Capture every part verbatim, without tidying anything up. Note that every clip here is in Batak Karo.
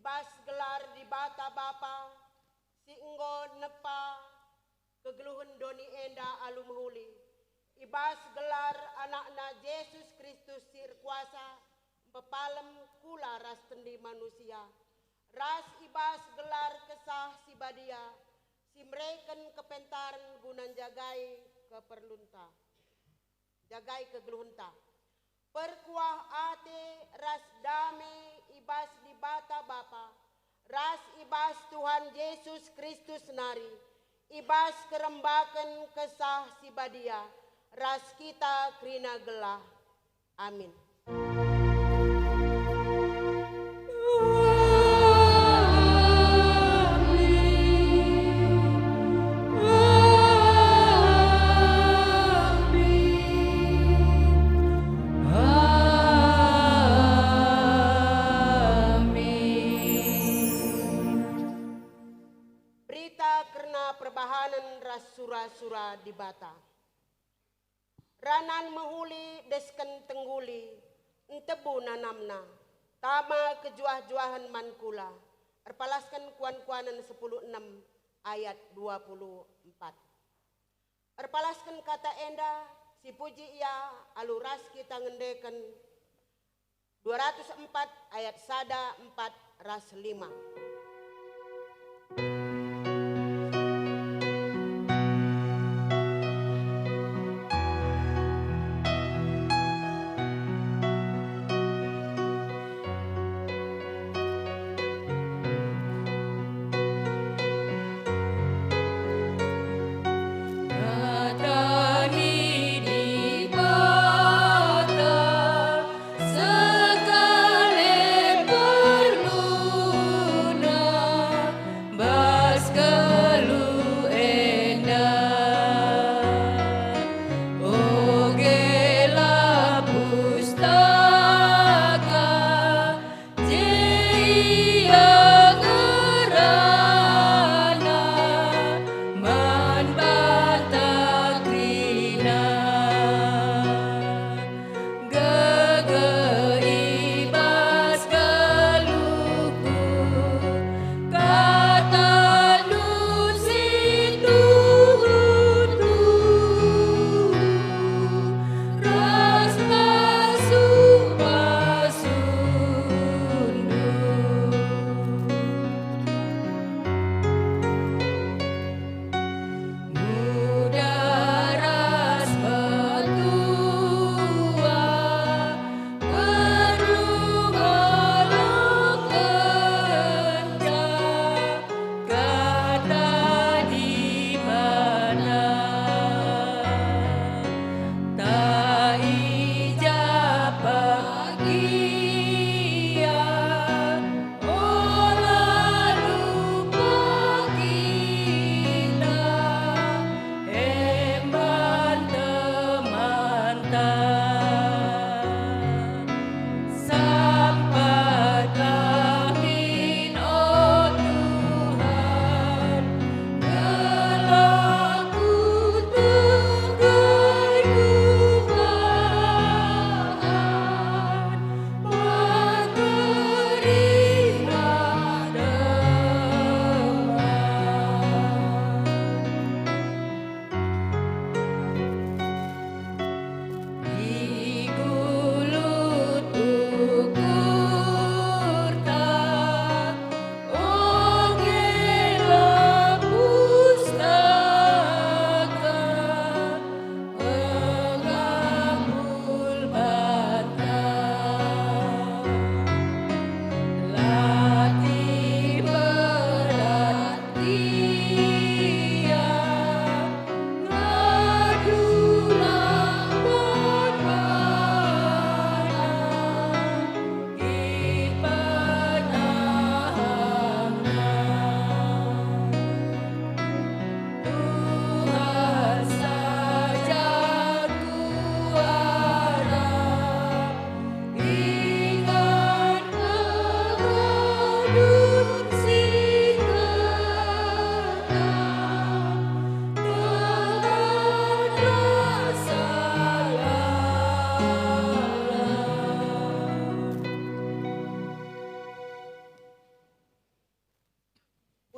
Bas gelar Dibata Bapa, si enggo nepa kegeluhen doni enda alu mehuli, i bas gelar AnakNa Jesus Kristus si erkuasa mpepalem kula ras tendi manusia, ras i bas gelar Kesah Si Badia, si mereken kepentaren guna njagai keperlunta, njagai kegeluhenta. Perkuah ate ras dame i bas Dibata Bapa, ras i bas Tuhan Jesus Kristus nari, i bas kerembaken Kesah Si Badia, ras kita kerina gelah. Amin. Berita kerna perbahanen ras sura-sura Dibata. Ranan mehuli desken tengguli, ntebu nanamna, tama kejuah-juahen man kula. Erpalasken Kuan-kuanen sepuluh enem ayat dua puluh empat. Erpalasken kata enda, sipuji Ia alu ras kita ngendeken dua ratus empat ayat sada, empat, ras lima. Kata ni Dibata sekali perluna.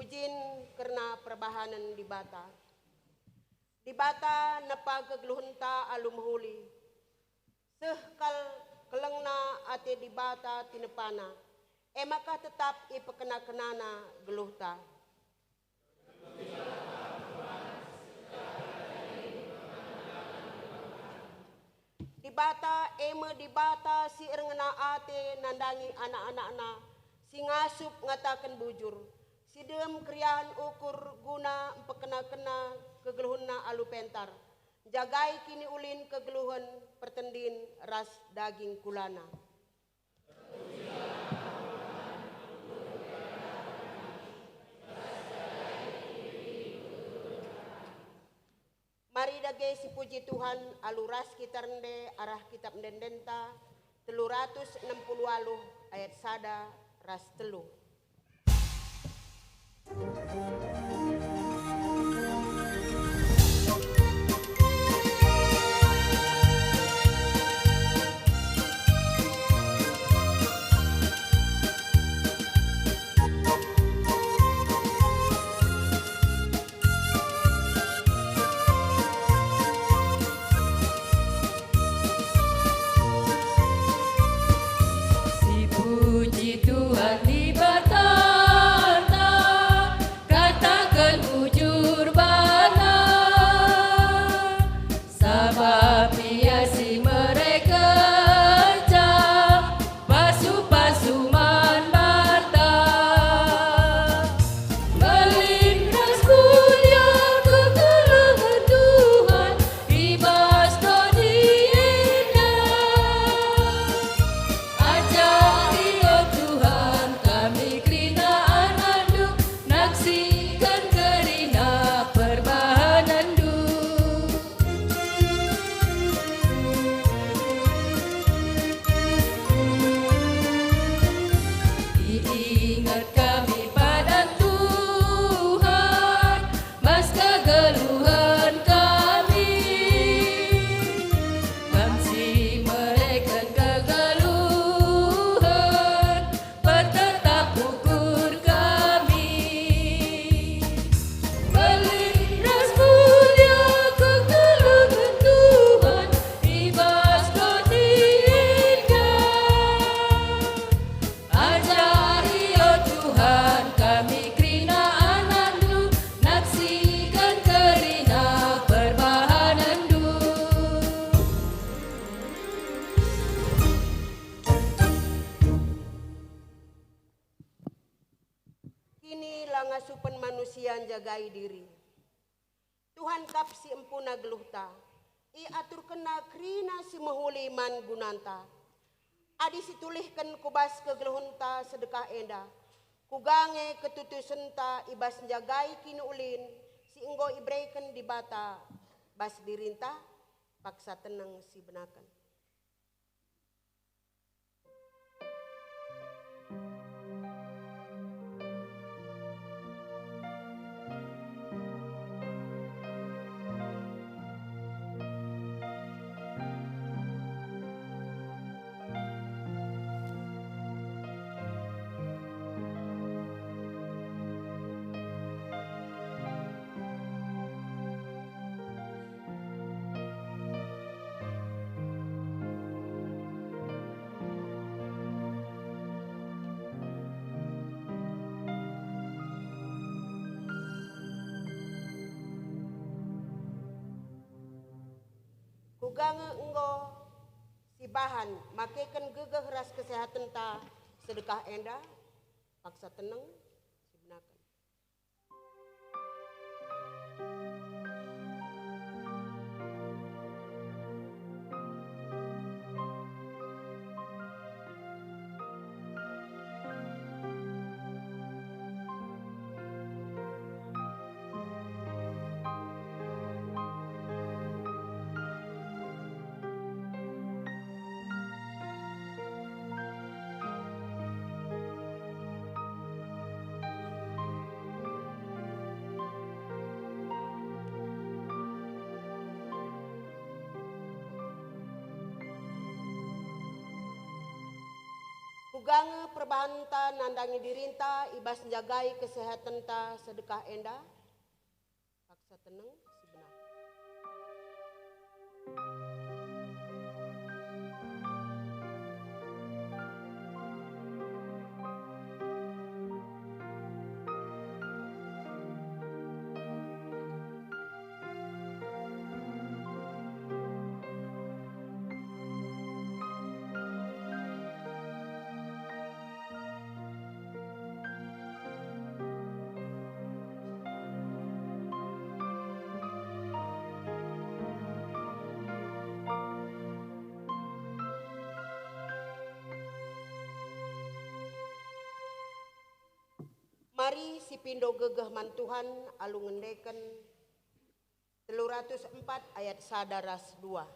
Pujin kerna perbahanen Dibata. Dibata nepa kegeluhenta alu mehuli. Seh kal kelengna ate Dibata tinepana, e maka tetap ipekena-kenana geluhta. Dibata e me Dibata si erngena ate nandangi anak-anakNa, si ngasup ngataken bujur, si dem keriahen ukur guna mpekena-kena kegeluhenna alu pentar, njagai kiniulin kegeluhen pertendin ras daging kulana. Mari dage sipuji Tuhan alu ras kita rende arah Kitap Ende-endenta telu ratus enem puluh waluh ayat sada ras telu. Sipuji Tuhan Dibatanta, kataken bujur bana. Sabap Ia si merekenca pasu-pasu man banta. Mbelin ras mulia kegeluhen Tuhan i bas doni enda. Ajari, o Tuhan, kami kerina anakNdu, naksiken kerina perbahanenNdu. Iinget kami padan Tuhan, bas kegeluhen kami. Kam si mereken kegeluhen, pertetap ukur kami. Mbelin ras mulia kegeluhen Tuhan i bas doni enda. Ajari, o Tuhan, kami kerina anakNdu, naksiken kerina perbahanenNdu. Kini la ngasupen manusia njagai diri. Tuhan kap si empuna geluhta, iaturkenNa kerina si mehuli man gunanta. Adi situlihken ku bas kegeluhenta sedekah enda, kuga nge ketutusenta i bas njagai kiniulin si enggo ibereken Dibata bas dirinta? Paksa teneng sibenaken. Kuga nge enggo sibahan makeken gegeh ras kesehatenta sedekah enda? Paksa teneng sibenaken. Kurange perbahanta nandangi dirinta i bas njagai kesehatenta sedekah enda. Paksa teneng si benar. Mari sipindo gegeh man Tuhan alu ngendeken telu ratus empat ayat sada ras dua.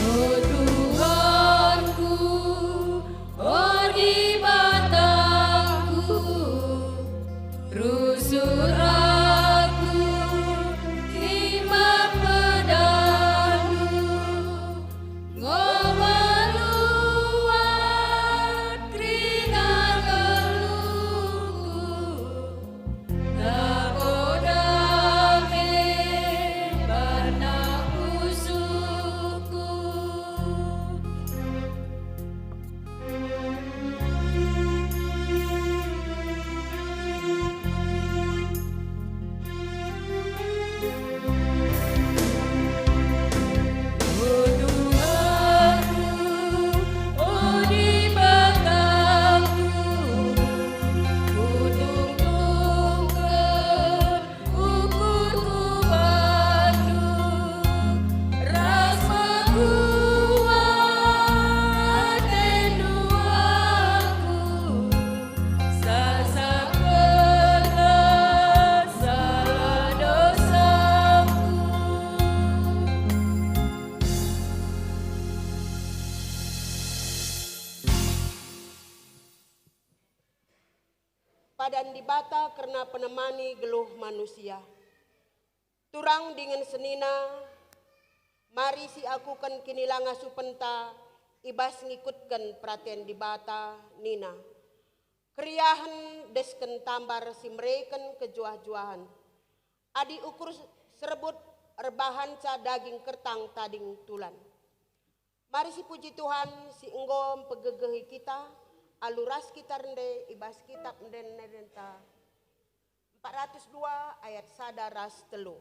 O Tuhanku, o Dibatangku, rusur aku i bas pedahNdu, enggo meluat kerina geluhku. Labo dame bana pusuhku. Sasapkenlah salah dosaku. Padan Dibata kerna penemani geluh manusia. Turang dingen senina, mari siakuken kinilangasupenta i bas ngikutken peraten Dibata, nina, "Keriahen desken tambar si mereken kejuah-juahen. Adi ukur serbut erbahanca daging kertang tading tulan." Mari sipuji Tuhan si enggo mpegegehi kita alu ras kita rende i bas Kitap Ende-, Endenta empat ratus dua ayat sada ras telu.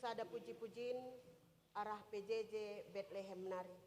sada puji-pujin arah P J J Betlehem nari.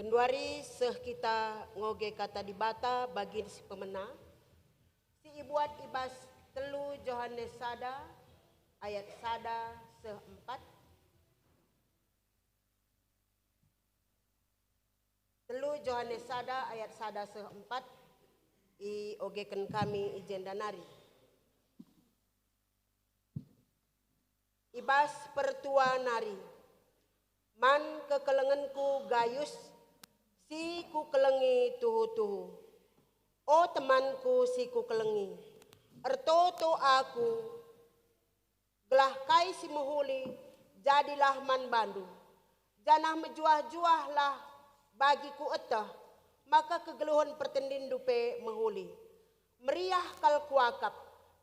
Genduari seh kita ngoge Kata Dibata bagi si pemena, si ibuat i bas telu Johanes sada ayat sada seh empat. Telu Johanes sada ayat sada seh empat iogeken kami i jenda nari. I bas pertua nari, man kekelengenku Gayus, si kukelengi tuhu-tuhu. O temanku si kukelengi, ertoto aku, gelah kai si mehuli jadilah man bandu, janah mejuah-juahlah bagi kueteh maka kegeluhen pertendinndu pe mehuli. Meriah kal kuakap,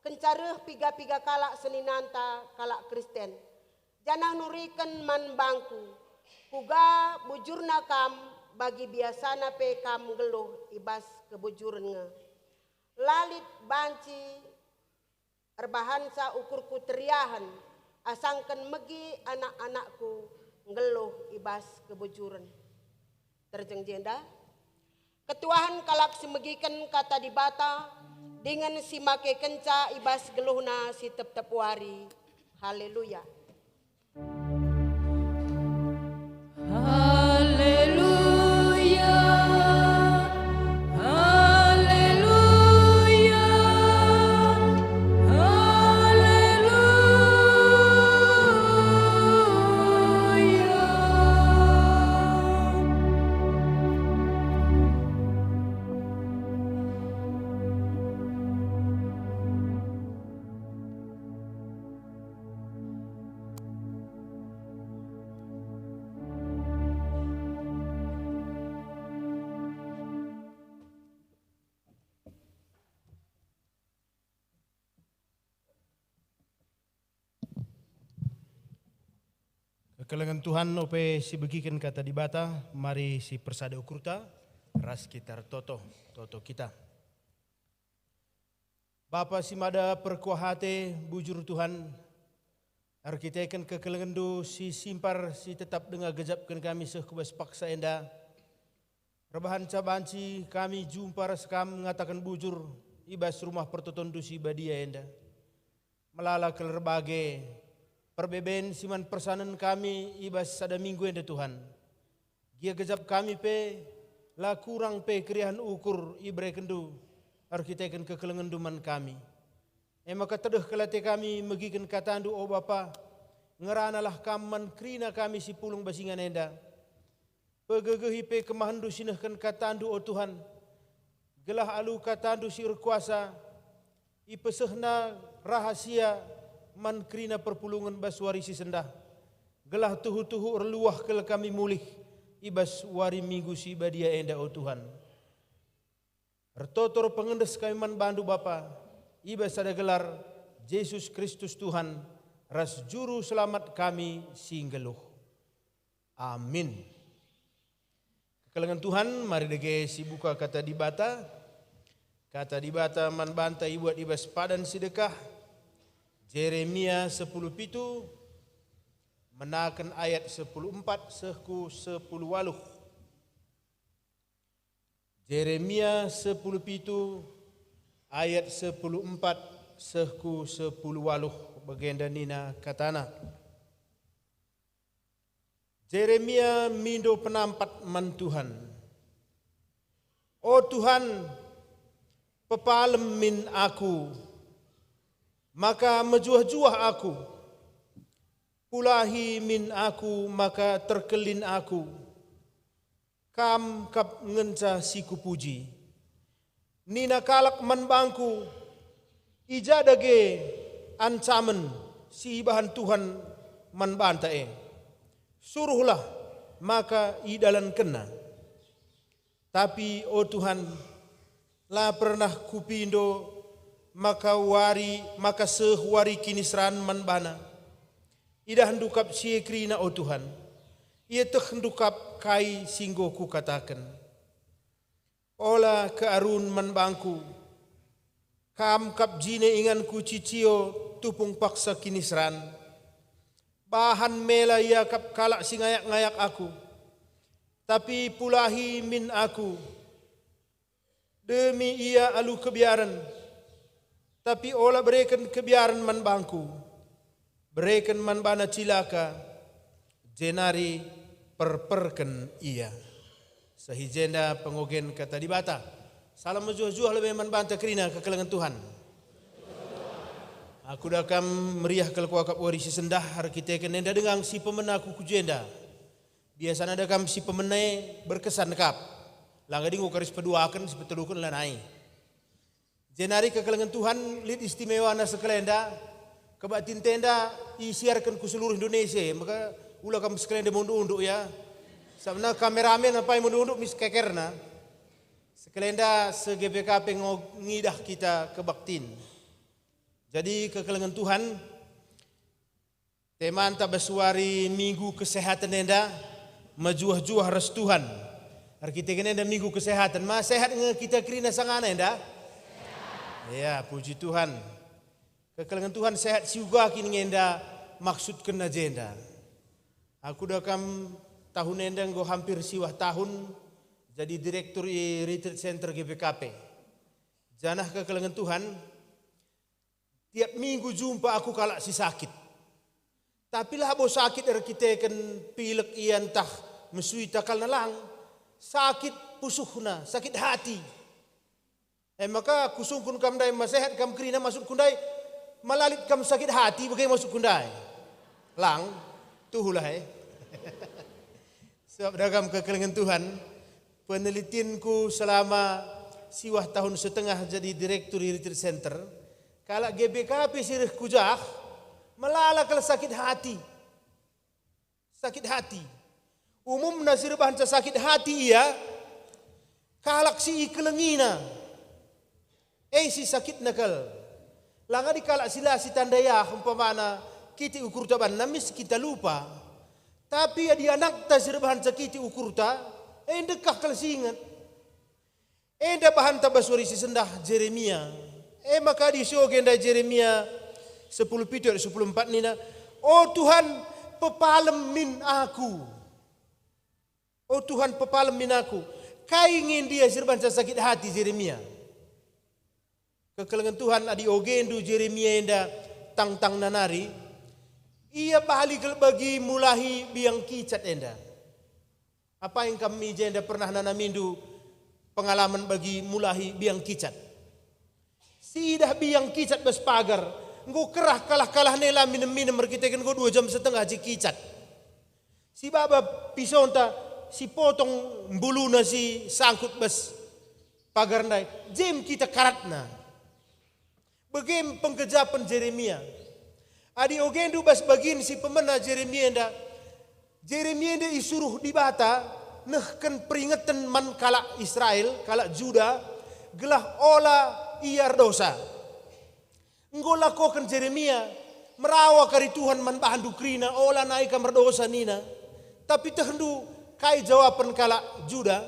kenca reh piga-piga kalak seninanta kalak Kristen, janah nuriken man bangku, kuga bujurna kam, bagi biasana pe kam nggeluh i bas kebujuren nge. La lit banci erbahanca ukurku teriahen, asangken megi anak-anakku nggeluh i bas kebujuren. Terjeng jenda, ketuahen kalak si megiken Kata Dibata, dingen si makekenca i bas geluhna si tep-tep wari. Haleluya! Haleluya, haleluya, haleluya. Kekelengen Tuhan, ope si begiken Kata Dibata, mari si persada ukurta, ras kita ertoto, toto kita. Bapa si mada perkuah ate, bujur Tuhan, erkiteken kekelengenNdu si simpar si tetap denga gejapken kami seh ku bas paksa enda, erbahanca banci kami jumpa ras Kam ngataken bujur i bas rumah pertotonNdu si badia enda. Melala kal erbage perbeben si man persanen kami i bas sada minggu enda, Tuhan. Gia gejap kami pe, la kurang pe keriahen ukur iberekenNdu erkiteken kekelengenNdu man kami. E maka tedeh kal ate kami megiken kataNdu, o Bapa, ngeranalah Kam man kerina kami si pulung bas ingan enda. Pegegehi pe kemahenNdu si nehken kataNdu, o Tuhan, gelah alu kataNdu si erkuasa, ipesehna rahasia man kerina perpulungen bas wari si sendah, gelah tuhu-tuhu erluah kal kami mulih i bas wari Minggu si badia enda, o Tuhan. Ertoto pengendes kami man baNdu Bapa, i bas sada gelar, Jesus Kristus Tuhan ras Juru Selamat kami si nggeluh. Amin. Kekelengen Tuhan, mari dage sibuka Kata Dibata. Kata Dibata man banta ibuat i bas padan si dekah, Jeremia sepuluh pitu, menaken ayat sepuluh empat seh ku sepuluh waluh. Jeremia sepuluh pitu ayat sepuluh empat seh ku sepuluh waluh, bagenda nina katana. Jeremia mindo penampat man Tuhan. O Tuhan, pepalem min aku, maka mejuah-juah aku. Pulahi min aku, maka terkelin aku. Kam kap ngenca si kupuji. Nina kalak man bangku, "I ja dage ancamen si ibahan Tuhan man banta e? Suruhlah maka idalankenna." Tapi, o Tuhan, la pernah kupindo maka wari, maka seh wari kiniseran man bana. IdahNdu kap si e kerina, o Tuhan, ietehndu kap kai si enggo kukataken. Ola kearun man bangku, Kam kap jine inganku cicio tupung paksa kiniseran. Bahan mela iakap kalak si ngayak-ngayak aku. tapi pulahi min aku. Demi ia alu kebiaren, tapi ola bereken kebiaren man bangku. Bereken man bana cilaka, jenari perperken ia. Seh i jenda pengogen Kata Dibata. Salam mejuah-juah lebe man banta kerina kekelengen Tuhan. Aku da kam meriah kal kuakap wari si sendah erkiteken enda denga si pemena aku ku jenda. Biasana da kam si pemena e berkesan kap. Langa dingo karis peduaken, si peteluken lanai. Jenari kekelengen Tuhan lit istimewana sekalenda, kebaktin enda isiarken ku seluruh Indonesia, maka ula kam sekalenda munduk-unduk ya. Sabena kameramen apai munduk-unduk mis kekerna. Sekalenda se-G B K P ngo-, ngidah kita kebaktin. Jadi kekelengen Tuhan, temanta bas wari Minggu Kesehatan enda, mejuah-juah ras Tuhan. Erkiteken enda Minggu Kesehatan, ma sehat nge kita kerina sangana enda? Ya, puji Tuhan. Kekelengen Tuhan, sehat si uga kin nge enda maksudkenna jenda. Aku da kam tahun enda enggo hampir siwah tahun jadi direktur i Retreat Center G B K P. Janah kekelengen Tuhan, tiap minggu jumpa aku kalak si sakit. Tapi labo sakit erkiteken pilek ia ntah mesui takalna lang. Sakit pusuhna, sakit hati. E maka kusungkun kam ndai, ma sehat kam kerina, maksudku ndai, ma la lit kam sakit hati, bage maksudku ndai? Lang, tuhulah e. Sebab da kam kekelengen Tuhan, penelitinku selama siwah tahun setengah jadi direktur i Retreat Center, kalak G B K P si reh ku jah, melala kal sakit hati. Sakit hati. Umumna si erbahanca sakit hati ia, kalak si ikelengina. E si sakitna kal. Langadi kalak si la sitandai ah, umpamana kitik ukurta banna mis kita lupa. Tapi adi anakta si erbahanca kitik ukurta, e ndekah kal si inget. Enda bahanta bas wari si sendah Jeremia. E maka adi sioge ndai Jeremia sepuluh pitu ayat sepuluh empat nina, "O Tuhan, pepalem min aku. O Tuhan, pepalem min aku." Kai nge ndia si erbahanca sakit hati Jeremia? Kekelengen Tuhan, adi ogendu Jeremia enda tangtangna nari, ia bali kal bagi mulahi biang kicat enda. Apai kam i jenda pernah nanamindu pengalaman bagi mulahi biang kicat? Siidah biang kicat bas pagar, enggo kerah kalah-kalah nela minem-minem erkiteken enggo dua jam setengah je kicat. Sibaba pisonta, sipotong mbuluna si sangkut bas pagar ndai, jem kita karatna. Bage me pengkejapen Jeremia. Adi ogendu bas bagin si pemena Jeremia enda, Jeremia enda isuruh Dibata nehken peringeten man kalak Israel, kalak Juda, gelah ola ia erdosa. Enggo lakoken Jeremia, "Merawa kari Tuhan man bahndu kerina, ola nai kam erdosa," nina. Tapi tehndu kai jawapen kalak Juda?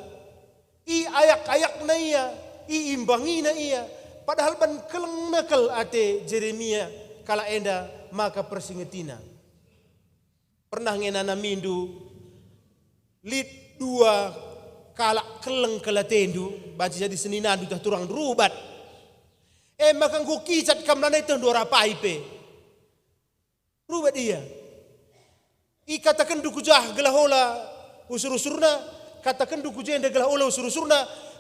Iayak-ayakna ia, iimbangina ia, padahal ban kelengna kal ate Jeremia kalak enda maka persingetina. Pernah nge nanamindu lit dua kalak keleng kal atendu, banci jadi seninandu tah turang rubat. E maka enggo kicat kam, lanai tehndu arapai pe. Rubat ia. Ikatakenndu ku jah gelah ola usur-usurna, katakenndu ku jenda gelah ola usur-usurna,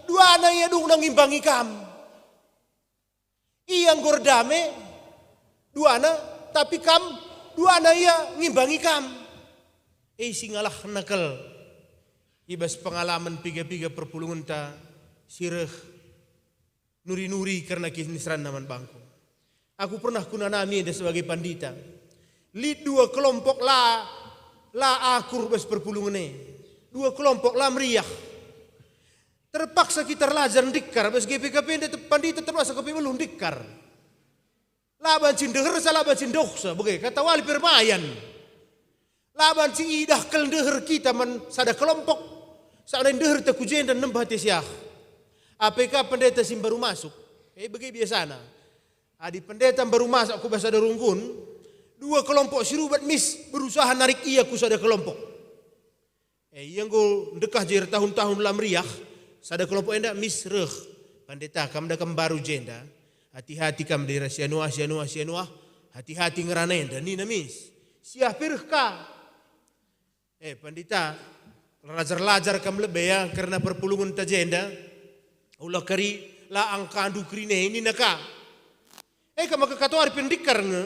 duana ia dungna ngimbangi kam. Ia enggo erdame, duana, tapi kam, duana ia ngimbangi kam. E si ngalahna kal i bas pengalaman piga-piga perpulungenta si reh nuri-nuri kerna kiniseranna man bangku. Aku pernah kunanami enda sebagai pandita. Lit dua kelompok la, la akur bas perpulungen e. Dua kelompok la meriah. Terpaksa kita erlajar ndikar, bas G P K P enda te-, pandita terpaksa kepe beluh ndikar. La banci ndehersa, la banci ndohsa, bage, katawali permayan. La banci idah kal ndeher kita man sada kelompok, sabap ndeherta ku jenda nembeh ate siah. Apai ka pendeta si mbaru masuk, e bage biasana. Adi pendeta mbaru masuk ku bas sada runggun, dua kelompok si rubat mis berusaha narik ia ku sada kelompok. Eh, ia enggo ndekah je ertahun-tahun la meriah, sada kelompok enda mis reh. Pandita, kam da kam mbaru jenda. Hati-hati kam daira si anu ah, si anu ah, si anu ah. Hati-hati ngerana enda, nina mis. Siah pe reh ka. Eh, pandita, lajar-lajar kam lebe ya, kerna perpulungenta jenda. Ula kari la angkandu kerina e, nina ka. Eh, ka maka katuari pe ndikar nge.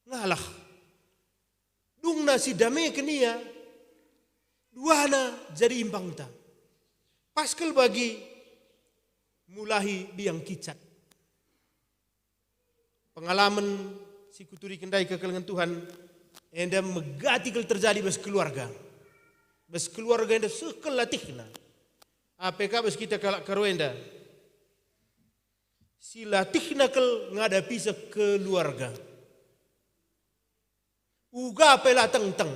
Ngalah. Dungna si dameken ia, duana jadi imbangta. Pas kal bagi mulahi biang kicat. Pengalamen si kuturiken ndai kekelengen Tuhan, enda megati kal terjadi bas keluarga. Bas keluarga enda seh kal latihna. Ape ka bas kita kalak Karo enda? Si latihna kal ngadapisa keluarga. Uga pe la tengteng.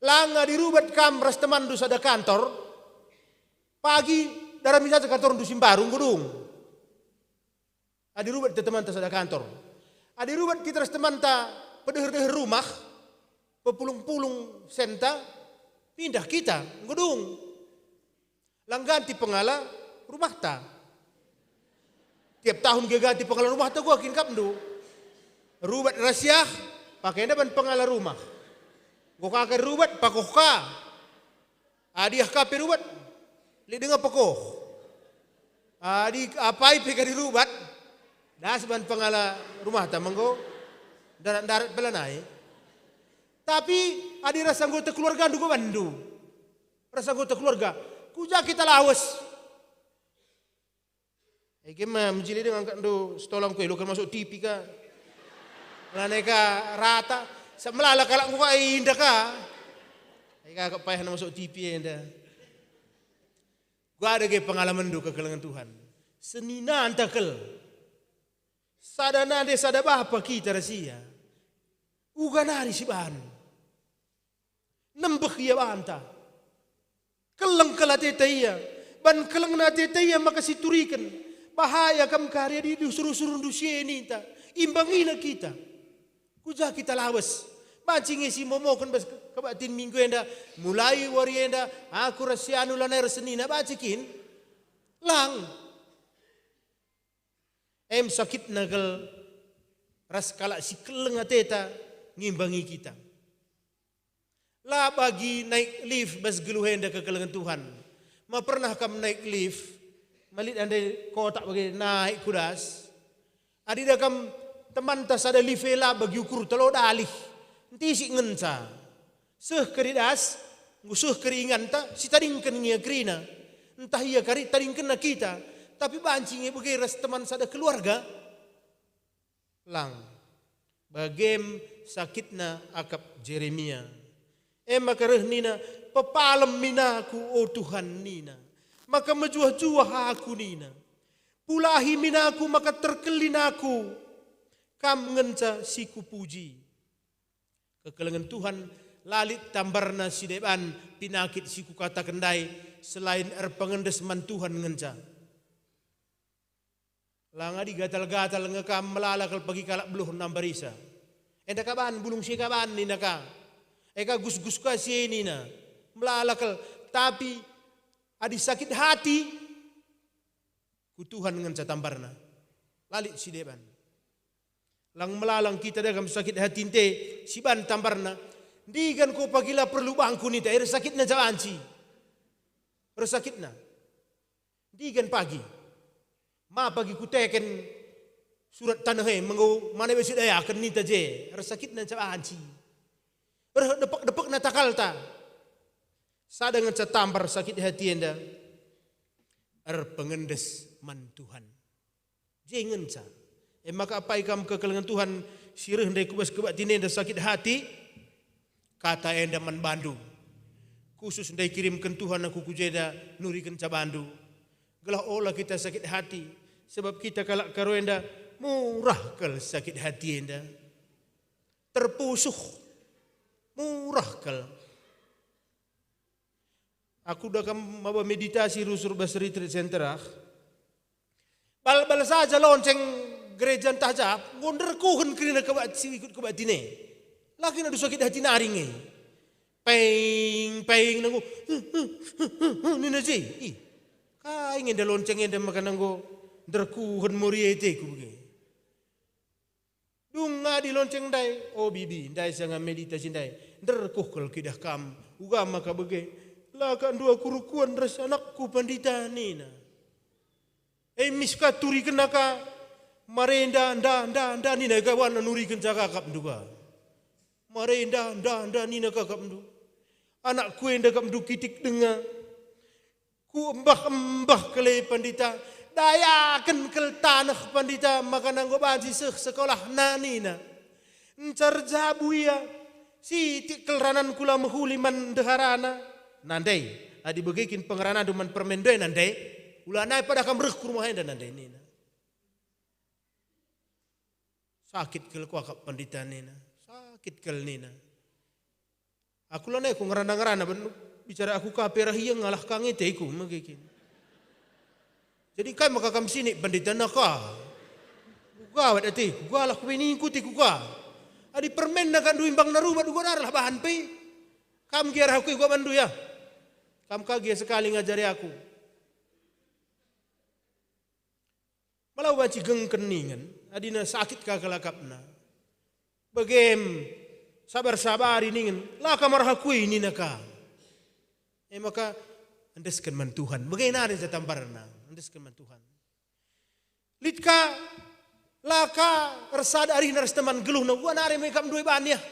Lang adi rubat kam ras temanndu sada kantor, pagi darami saja kantorndu si mbaru, enggo dung. Adi rubat kita temanta sada kantor. Adi rubat kita ras temanta pedeher-deher rumah, pepulung-pulung senta, pindah kita, enggo dung. Lang ganti pengala rumahta. Tiap tahun gia ganti pengala rumahta, gua kin kapndu. Rubat rasiah, pakenda ban pengala rumah. Enggo ka kari rubat, pakoh ka. Adi ah ka pe rubat, lit denga pakoh. Adi apai pe kari rubat, das ban pengala rumahta, menggo ndarat-ndarat pe lanai. Tapi adi rasa anggota keluargandu, gua banndu. Ras anggota keluarga, ku ja kita lawes. Ege ma mejili dengan angkatndu setolang kue, lu kan masuk T V ka. Lanai ka rata, sa melala kalak enggo ka indah ka. Ega kak payah masuk T V enda. Gua ada ge pengalamenndu kekelengen Tuhan. Seninanta kal. Sada nande sada bapa kita ras ia. Uga nari si bahan. Nembeh ia banta. Keleng kal ateta ia. Ban kelengna ateta ia maka situriken. Bahaya kam kari adi suruh-suruhndu si e ninta. Imbangina kita. Ku ja kita lawes. Banci nge si momoken bas ke-, kebaktin minggu enda. Mulai wari enda, aku ras si anu lanai ersenina, banci kin? Lang. Em sakitna kal ras kalak si keleng ateta ngimbangi kita. La bagi naik lift bas geluh enda kekelengen Tuhan. Ma pernah kam naik lift, malit ande kotak bage naik ku das? Adi da kam temanta sada lift e la bagi ukur telo dalih, ntisik ngenca. Seh kari das, enggo seh kari inganta, sitadingken nge ia kerina. Ntah ia kari tadingkenna kita, tapi banci nge bage ras teman sada keluarga. Lang. Bagem sakitna akap Jeremia. E maka reh nina, "Pepalem min aku, o Tuhan," nina. "Maka mejuah-juah aku," nina. "Pulahi min aku, maka terkelin aku. Kam ngenca si kupuji." Kekelengen Tuhan la lit tambarna si deban pinakit si kukataken ndai, selain erpengendes man Tuhan ngenca. Lang adi gatal-gatal nge kam, melala kal pagi kalak beluh nambarisa. Enda kaban, bulung si kaban nina ka. Eka gus-gus ka si nina. Melala kal, tapi adi sakit hati, ku Tuhan ngenca tambarna. La lit si deban. Lang melalang kita dagam sakit hati nte, si ban tambarna. Ndigan ko pagi la perlu bangku nita, ereh sakitna ca banci. Ereh sakitna. Ndigan pagi. Ma pagi kuteken surat taneh e, menggo mana be sidayaken nita je, ereh sakitna ca banci. Ereh depek-depekna takalta. Sada ngenca tambar sakit hati enda, erpengendes man Tuhan. Je ngenca. E maka apai kam kekelengen Tuhan si reh ndai ku bas kebaktin enda sakit hati, kata enda man bandu. Khusus ndai kirimken Tuhan aku ku jenda nuriken ca bandu. Gelah ola kita sakit hati, sebab kita kalak Karo enda murah kal sakit hati enda. Terpusuh, murah kal. Aku da kam maba meditasi rusur bas retreat center ah. Bal-bal saja lonceng gereja ntah jap, enggo nderkuhen kerina kebak-, si ikut kebaktin e. La kin adu sakit hati nari nge. Peng, peng, nanggo, nina si. Ih, kai nge enda lonceng enda maka nanggo nderkuhen mori ateku bage. Dung adi lonceng ndai, o bibi, ndai sanga meditasi ndai, nderkuh kal kuidah kam, uga maka bage, la ka ndua kurukuan ras anakku pandita nina. E mis ka turikenna ka, marenda nda, nda, nda nina gawana nurikenca kakapndu ka. Marenda nda, nda nina kakapndu. Anakku enda kakapndu kitik denga. Ku embah-embah kele pandita, dayaken kal taneh pandita, maka nanggo banci seh sekolah na nina. Ncar jabu ia, sitik kal ranan kula mehuli man ndeharana. Nandai, adi bage kin pengeranandu man permen doe nandai, ulanai pada kam reh ku rumah enda nandai nina. Sakit kal kuakap pandita nina, sakit kal nina. Aku lanai ku ngerana-ngerana ben bicara aku ka pe rah ia ngalah ka nge ateku megekin. Jadi kai maka kam sinik pandita naka? Kugawat ateku, galah ku bini ngikuti ku ka. Adi permen na kandu imbang na rumat uga darlah bahan pe. Kam gia rah aku iguamandu ya. Kam ka gia sekali ngajari aku. Malau banci gengken ningen, adina sakit ka kelakapna. Bagem sabar-sabari ningen, la ka marhakui nina ka. E maka, endesken man Tuhan. Bage nari ja tambarna, endesken man Tuhan. Lit ka, la ka ersada arihna ras teman geluhna, gua nari me kam ndue bani ah.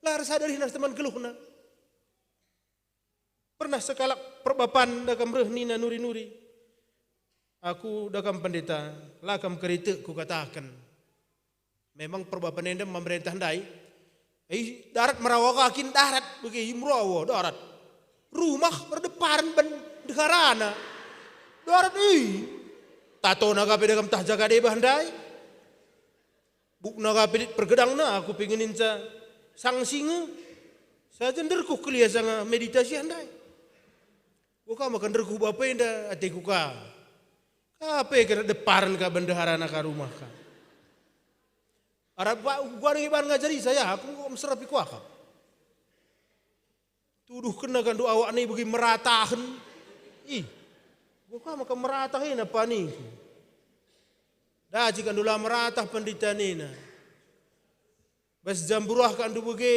La ersada arihna ras teman geluhna. Pernah sekalak perbapan dakam reh nina nuri-nuri, "Aku dakam pendeta, la kam keritek kukataken. Memang perbapan enda memerentah ndai. Eh, darat merawa kakin darat bagi merawa darat. Rumah berdeparen ben deharana. Darat, eh. Tatona kape dakam tah jaga debah ndai." Bukna ka pe lit pergedangna, aku pe ngeninca sangsi nge. Saja nderkuh kelia sanga meditasi ndai. Enggo ka maka nderkuh bapa enda ateku ka. Ka pe kena deparen ka bendeharana ka rumah ka. Arah ba-, kuga nge ban ngajari saya, aku enggo meserapi kuakap. Tuduhkenna kandu awakna bagi meratahen. Ih, enggo ka maka meratah ena paningku. Daci kandu la meratah pendita nina. Bas jamburah kandu bage,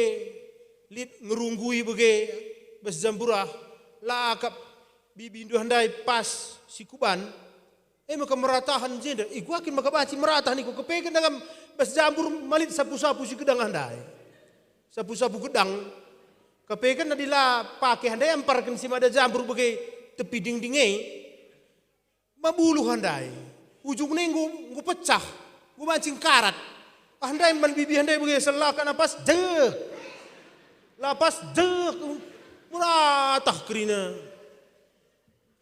lit ngerunggui bage, bas jamburah, la akap bibindu ndai pas si kuban. E maka meratahen jenda, ikuakin maka banci meratah niku, kepeken dagam bas jambur malit sapu-sapu si gedang ndai. Sapu-sapu gedang, kepeken adi la pake ndai amparken si mada jambur bage tepi dingding e. Mabuluh ndai, ujungna enggo, enggo pecah, enggo mancing karat. Ah ndai man bibi ndai bage selakan apas, jek. Lapas, jek. Meratah kerina.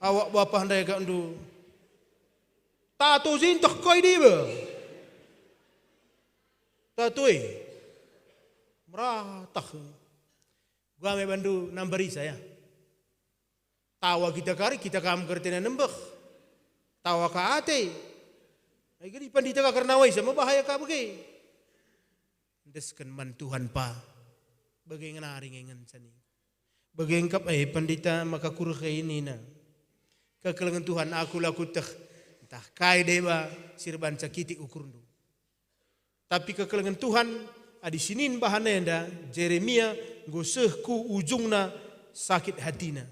Awak bapa ndai kak ndu. Tato jintah kai diba. Tato e. Meratah. Gua me bandu nambari saya. Tawa kita kari, kita kam kertena nembeh. Tawa ka ate. Ai gedi pandita ka kerna waisa, mebahaya ka bage. Endesken man Tuhan pa. Bage ngenari nge ngenca ni. Bage engkap e pandita maka kureh e nina. Kekelengen Tuhan aku la kuteh. Ntah kai deba si erbanca kitik ukurndu. Tapi kekelengen Tuhan, adi sinin bahan enda, Jeremia enggo seh ku ujungna sakit hatina.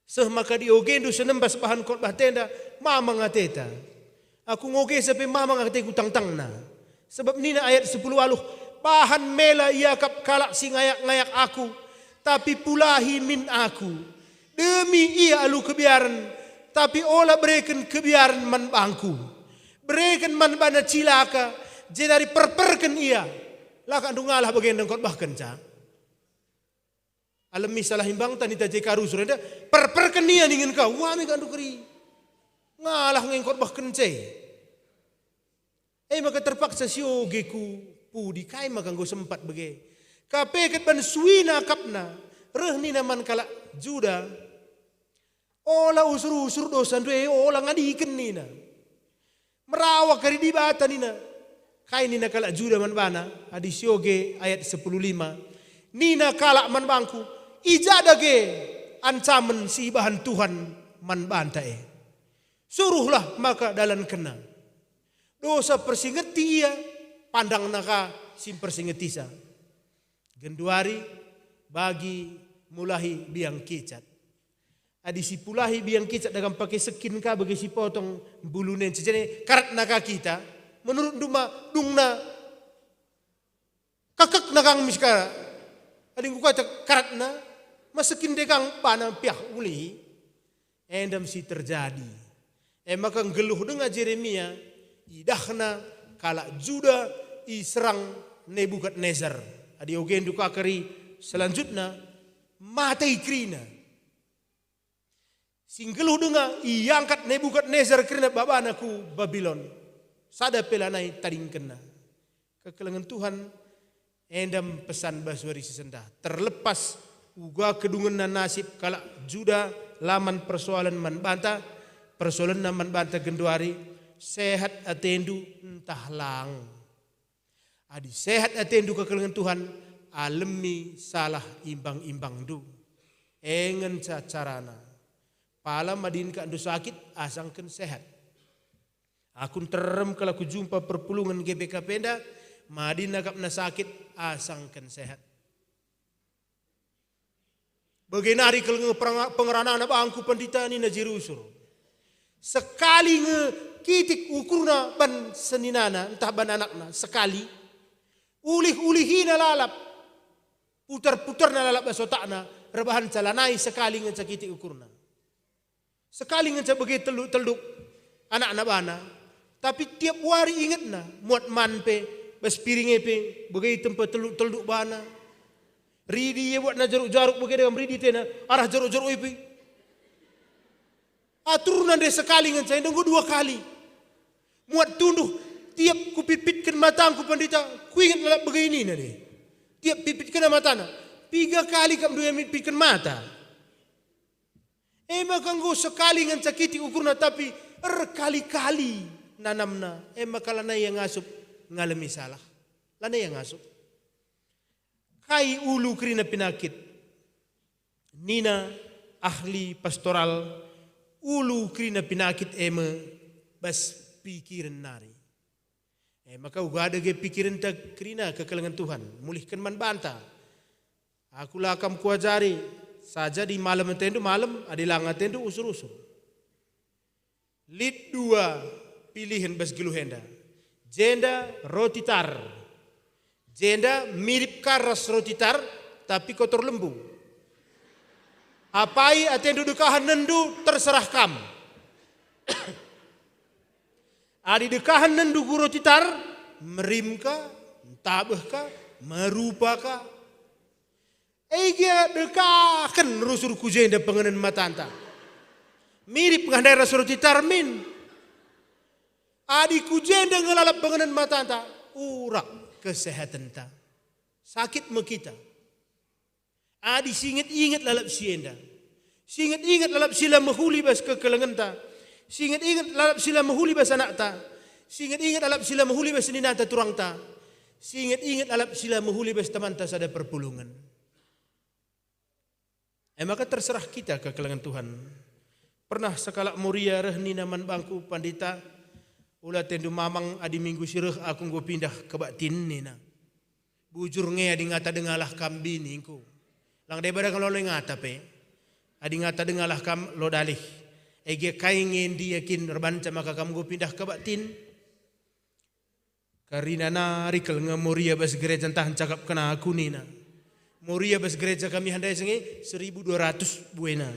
Seh maka diogendu senembas bahan kotbah tenda, mamang ateta. Aku ngoge sepe mamang ateku tangtangna. Sebab nina ayat sepuluh aluh, bahan mela iakap kalak si ngayak-ngayak aku, tapi pulahi min aku. Demi ia alu kebiaren, tapi ola bereken kebiaren man bangku. Bereken man bana cilaka, jenari perperken ia. La kak ndu ngalah bage ndengkot bahkenca. Alemi salah imbangta nita je karu surenda, perperken ia ningen ka, wah me kak ndu keri. Ngalah ngengkot bahkenca. E maka terpaksa sioge ku pudi, kai maka enggo sempat bage. Kape ket ban suina akapna, reh nina man kalak Juda, "Ola usur-usur dosandu e, ola ngadiken," nina. "Merawa kari Dibata," nina. Kai nina kalak Juda man bana, adi sioge ayat sepuluh lima, Nina kalak man bangku, "I ja dage ancamen si ibahan Tuhan man banta e? Suruhlah maka dalankenna. Dosa persingeti ia, pandangna ka si mpersingetisa." Genduari bagi mulahi biang kicat. Adi sipulahi biang kicat dagam pake sekin ka bage sipotong buluna e, cecene karatna ka kita, menurutndu ma dungna kakekna kang miska? Adi enggo kata karatna, ma sekin de kang bana piah ulihi? Enda me si terjadi. E maka nggeluh denga Jeremia, idahna kalak Juda iserang Nebukadnezar. Adi ogendu ka keri selanjutna, matei kerina. Si nggeluh denga iangkat Nebukadnezar kerina babana ku Babilon. Sada pe lanai tadingkenna. Kekelengen Tuhan, enda me pesan bas wari si sendah. Terlepas uga kedungenna nasib kalak Juda, la man persoalen man banta, persoalenna man banta genduari, sehat atendu ntah lang. Adi sehat atendu kekelengen Tuhan, alemi salah imbang-imbangndu. E ngenca carana. Pala madin akapndu sakit asangken sehat. Aku nterem kal aku jumpa perpulungen G B K P enda, madin akapna sakit asangken sehat. Bage nari kal nge peranga-, pengeranana bangku pendita nina Jerusur. Sekali nge kitik ukurna ban seninana ntah ban anakna, sekali. Ulih-ulihina lalap, putar-putarna lalap bas otakna, erbahanca lanai sekali ngenca kitik ukurna. Sekali ngenca bage telduk-telduk anakna bana, tapi tiap wari ingetna, muat man pe, bas piring e pe, bage tempa telduk-telduk bana. Ridi ia buatna jaruk-jaruk bage dagam ridi tena, arah jaruk-jaruk e pe. Aturna nde sekali ngenca, enda enggo dua kali. Muat tunduh, tiap kupipitken matangku pendita, kuinget lalap bage nina nde. Tiap pipitkenna matana, piga kali akapndu ia mipitken mata? E maka enggo sekali ngenca kitik ukurna, tapi erkali-kali nanamna. E maka lanai ia ngasup ngalemi salah. Lanai ia ngasup. Kai ulu kerina penakit? Nina ahli pastoral, ulu kerina penakit e me bas pikiren nari. E maka uga dage pikirenta kerina kekelengen Tuhan, mulihken man banta. Aku la kam kuajari, saja adi malem atendu malem, adi lang atendu usur-usur. Lit dua pilihen bas geluh enda. Jenda roti tar. Jenda mirip ka ras roti tar, tapi kotor lembu. Apai atendu dekahen nendu, terserah kam. Adi dekahen nendu ku roti tar, merim ka, ntabeh ka, merupa ka. Ege dekahen rusur ku jenda pengenen matanta. Mirip nge ndai ras roti tar min. Adi ku jenda nge lalap pengenen matanta, urak kesehatenta. Sakit me kita. Adi singet-inget lalap si enda. Singet-inget lalap si la mehuli bas kekelengenta. Singet-inget lalap si la mehuli bas anakta. Singet-inget lalap si la mehuli bas seninanta turangta. Singet-inget lalap si la mehuli bas temanta sada perpulungen. E maka terserah kita kekelengen Tuhan. Pernah sekalak Moria reh nina man bangku, "Pandita, ula atendu mamang, adi minggu si reh aku enggo pindah kebaktin," nina. "Bujur nge adi ngata dengalah kam bi," ningku. "Lang deba dang lalo ngata pe. Adi ngata dengalah kam lo dalih. Ege kai nge ndia kin erbanca maka kam enggo pindah kebaktin?" Kerina nari kal nge Moria bas gereja ntah ncakapken aku nina. Moria bas gereja kami handai senge seribu dua ratus buena.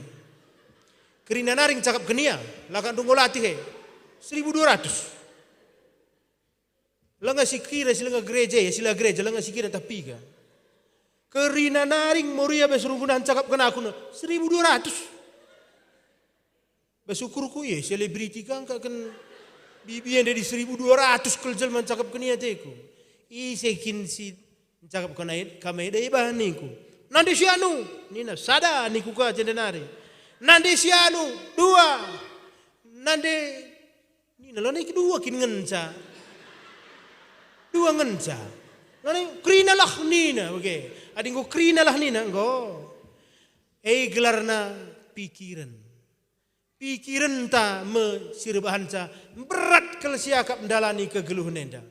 Kerina nari ncakapken ia, la ka ndungo latih e. Seribu dua ratus. Langa sikira si langa gereja ya, si la gereja langa sikira tapi ka. Kerina nari nge Moria bas runggunan ncakapken aku na seribu dua ratus. Bas ukurku, eh, selebriti kang ka ken bibi enda di seribu dua ratus kal jelma ncakapken ia ateku. Ise kin si ncakapken ai, kam eda ibahan ningku. Nande si anu, nina, sada ningku ka jenda nari. Nande si anu, dua. Nande, nina, lanai kedua kin ngenca. Dua ngenca. Lanai kerinalah nina, bage. Adi enggo kerinalah nina, enggo. E gelarna pikiren. Pikirenta me si erbahanca, berat kal siakap ndalani kegeluhen enda.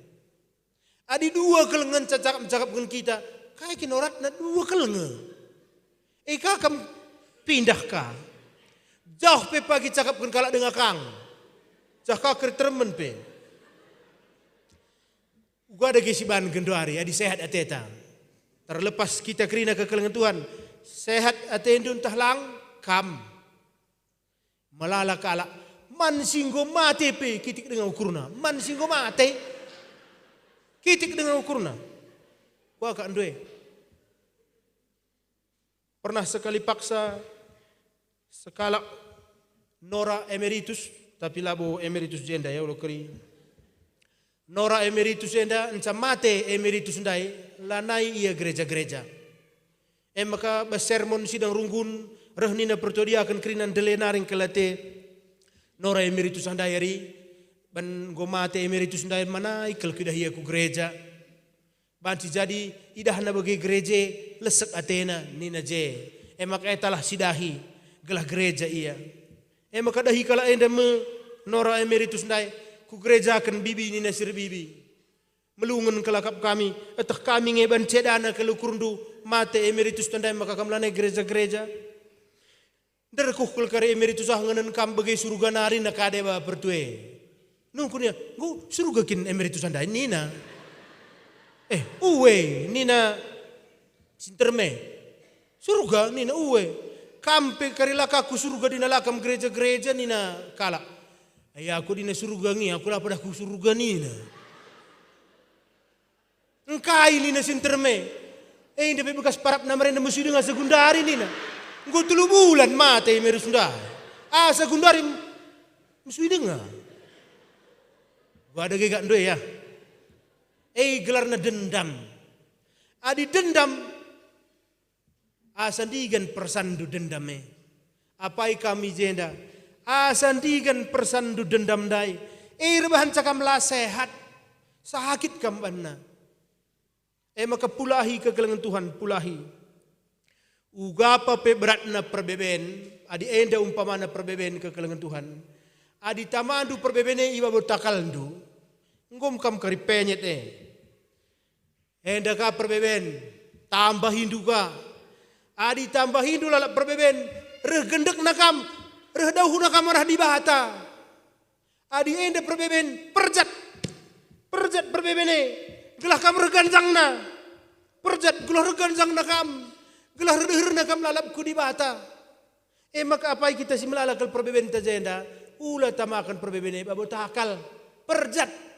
Adi dua kal ngenca cakap-cakapken kita, kai kin oratna dua kal nge? E ka kam pindah ka. Jauh pe pagi cakapken kalak denga kang. Jah ka kerteremen pe. Uga dage si ban genduari, adi sehat ateta. Terlepas kita kerina kekelengen Tuhan, sehat atendu ntah lang, kam. Melala kalak, man si enggo mate pe kitik denga ukurna, man si enggo mate kitik denga ukurna. Kuakap ndai. Pernah sekali paksa sekalak Nora Emeritus, tapi labo Emeritus jenda ya, ulo keri. Nora Emeritus enda enca mate Emeritus ndai, lanai ia gereja-gereja. E maka bas sermon sidang runggun, reh nina pertua diaken kerina ndele naring kelate Nora Emeritus ndai ari, ban enggo mate Emeritus ndai, mana ikel kuidah ia ku gereja. Banci jadi idahna bage gereja, lesek atena, nina je. E maka etalah sidahi, gelah gereja ia. E maka dahi kalak enda me Nora Emeritus ndai, kugerejaken bibi nina si erbibi. Melungen kal akap kami, eteh kami nge ban cedana kal ukurndu, mate Emeritus ndai maka kam lanai gereja-gereja. Nderkuh kal kari Emeritus ah ngenen kam bage suruga nari na kade ba pertue. Nungkun ia, "Enggo suruga kin Emeritus ndai?" nina. "Eh, ue," nina si nterme. "Suruga?" nina, "Ue. Kam pe kari la ka ku suruga dina la kam gereja-gereja," nina kalak. "Ai aku dina suruga nge, aku la pedah ku suruga," nina. "Engkai?" nina si nterme. "Eh, enda pe bekas parapna merenda mesui denga segundari," nina. "Enggo telu bulan mate Emeritus ndai. Asa gundari mesui denga." Wada gega ndai ya. E gelarna dendam. Adi dendam, asa ndigan persanndu dendam e. Apai kami jenda? Asa ndigan persanndu dendam ndai. E erbahanca kam la sehat. Sakit kam banna. E maka pulahi kekelengen Tuhan, pulahi. Ugapa pe beratna perbeben, adi enda umpamana perbeben kekelengen Tuhan, adi tamandu perbeben e i babo takalndu, enggo me kam kari penyet e. Enda ka perbeben, tambahindu ka. Adi tambahindu lalap perbeben, reh gendekna kam, reh dauhna kam arah Dibata. Adi enda perbeben, perjat. Perjat perbeben e, gelah kam reh ganjangna. Perjat gelah reh ganjangna kam, gelah reh deherna kam lalap ku Dibata. E maka apai kita si melala kal perbebenta jenda, ula tamaken perbeben e babo takal. Perjat.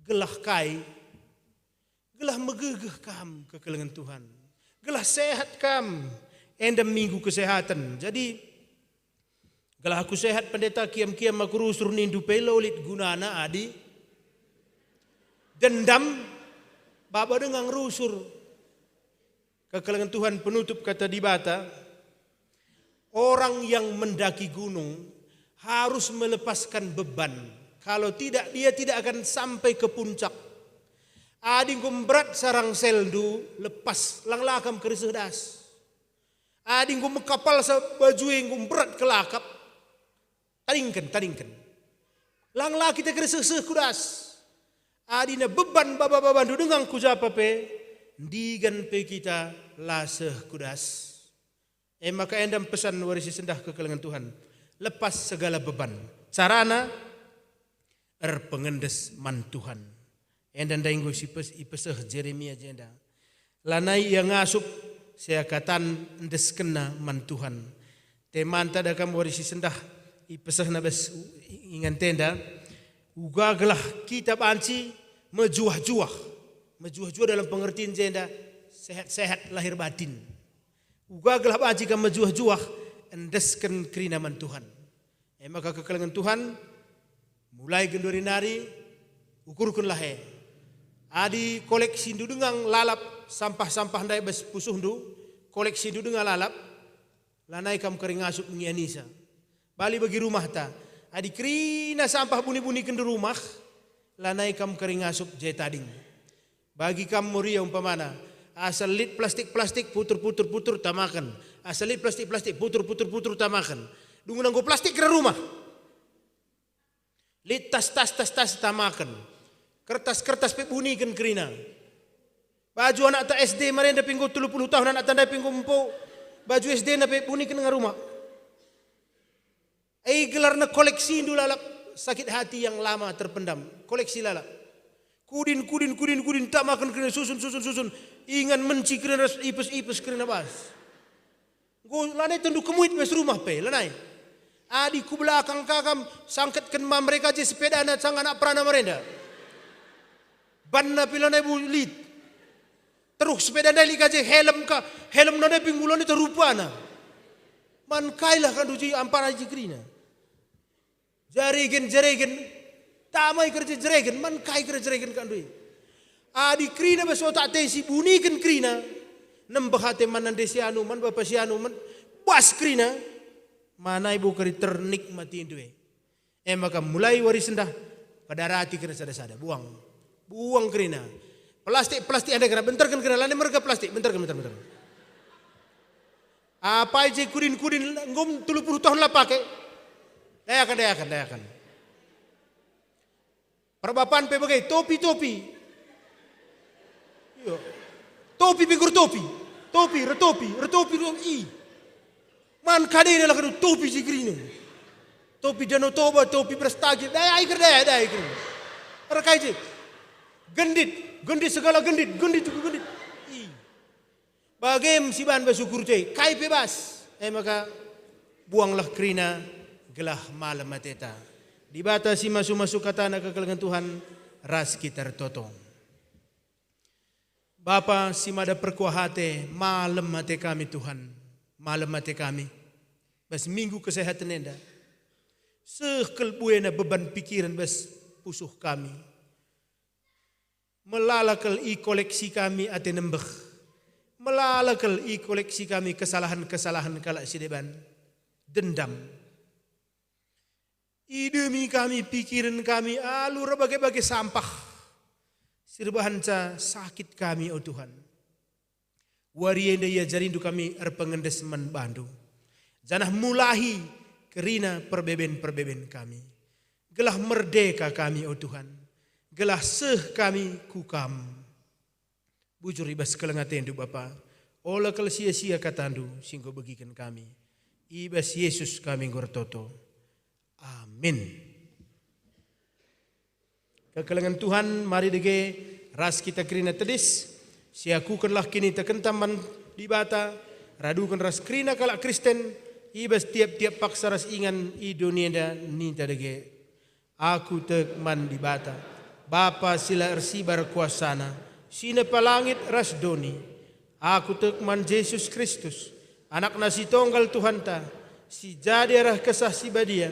Gelah kai? Gelah megegeh kam kekelengen Tuhan. Gelah sehat kam. Enda minggu kesehatan. Jadi, gelah aku sehat, pendeta, kiam-kiam aku rusur nindu pe la lit gunana adi dendam, baba denga ngerusur. Kekelengen Tuhan, penutup kata Dibata, orang yang mendaki gunung harus melepaskan beban. Kalau tidak, dia tidak akan sampai ke puncak. Adi enggo mberat sarang selndu, lepas, lang la kam keriseh das. Adi enggo mekapal sa baju e enggo mberat kelakap, tadingken, tadingken. Lang la kita keriseh-seh ku das. Adina beban baba-babandu denga ku japa pe, ndigan pe kita la seh ku das. E maka enda me pesan wari si sendah kekelengen Tuhan. Lepas segala beban. Carana erpengendes man Tuhan. Enda ndai enggo sipes-, ipeseh Jeremia jenda. Lanai ia ngasup seakatan endeskenna man Tuhan. Temanta da kam wari si sendah ipesehna bas ingantenda, uga gelah kita banci mejuah-juah. Mejuah-juah dalam pengertin jenda sehat-sehat lahir batin. Uga gelah banci kam mejuah-juah endesken kerina man Tuhan. E maka kekelengen Tuhan, mulai genduari nari, ukurkenlah e. Adi koleksindu denga lalap sampah-sampah ndai bas pusuhndu, koleksindu denga lalap, lanai kam kari ngasup ngianisa. Bali bagi rumahta, adi kerina sampah buni-bunikenndu rumah, lanai kam kari ngasup je tading. Bagi kam Moria umpamana, asal lit plastik-plastik putur-putur-putur tamaken. Asal lit plastik-plastik putur-putur-putur tamaken. Dungna enggo plastik kerina rumah. Lit tas-tas tas-tas tamaken. Kertas-kertas pe buniken kerina. Baju anakta S D marenda pe enggo telu puluh tahun, anakta ndai pe enggo empo. Baju S D-na pe buniken kerina rumah. E gelarna koleksindu lalap, sakit hati yang lama terpendam. Koleksi lalap. Kudin, kudin, kudin, kudin, tamaken kerina, susun, susun, susun. Ingan menci kerina ras ipes-ipes kerina bas. Enggo lanai tendu kemuit bas rumah pe, lanai. Adi ku belakang ka kam, sangketken man mereka je sepedana, sanga anak perana marenda. Banna pe lanai bu lit. Teruh sepeda ndai lit ka je, helm ka, helmna ndai pe enggo lanai terupana. Man kailah kandu je ampara je kerina. Jaregen, jaregen, tamai kerja jaregen, man kai kerja jaregen kandu e. Adi kerina bas otak te si buniken kerina, nembeh ate man nande si anu, man bapa si anu, man bas kerina, manai bo kari ternikmatindu e. E maka mulai wari sendah, pedarati kerina sada-sada, buang. Buang kerina. Plastik, plastik ande kerina, benterken kerina, lanai merga plastik, benterken, benterken, benterken. Apai je kudin-kudin, enggo telu puluh tahun la pake. Dayaken, dayaken, dayaken. Perbapan pe bage, topi, topi. Iyo. Topi pe gur topi. Topi, retopi, retopi, retopi. I. Man kadena lah kadu topi si kerina. Topi Danau Toba, topi Brastagi, daya ai kerdaya, daya ai kerdaya. Erkai je. Gendit, gendit segala gendit, gendit, gendit. I. Bagem si ban bas ukur je, kai pe bas. E maka buanglah kerina gelah malem ateta. Dibata si masu-masu katana kekelengen Tuhan ras kita ertoto. Bapa si mada perkuah ate, malem ate kami Tuhan, malem ate kami. Bas minggu kesehatan enda. Seh kal buena beban pikiran bas pusuh kami. Melala kal ikoleksi kami ate nembeh. Melala kal ikoleksi kami kesalahan-kesalahan kalak si deban. Dendam. Idemi kami pikiren kami alu erbage-bage sampah. Si erbahanca sakit kami, o Tuhan. Wari enda iajarindu kami erpengendes man bandu, janah mulahi kerina perbeben-perbeben kami, gelah merdeka kami, o Tuhan, gelah seh kami ku Kam. Bujur i bas keleng atendu, Bapa, ola kal sia-sia katandu si enggo begiken kami. I bas Yesus kami enggo ertoto. Amin. Kekelengen Tuhan, mari dage ras kita kerina tedis, siakukenlah kinitekenta man Dibata, raduken ras kerina kalak Kristen, i bas tiap-tiap paksa ras ingan i doni enda ninta dage. Aku tek man Dibata, Bapa si la ersibar kuasaNa, si nepa langit ras doni. Aku tek man Jesus Kristus, AnakNa si Tonggal Tuhanta, si jadi arah Kesah Si Badia,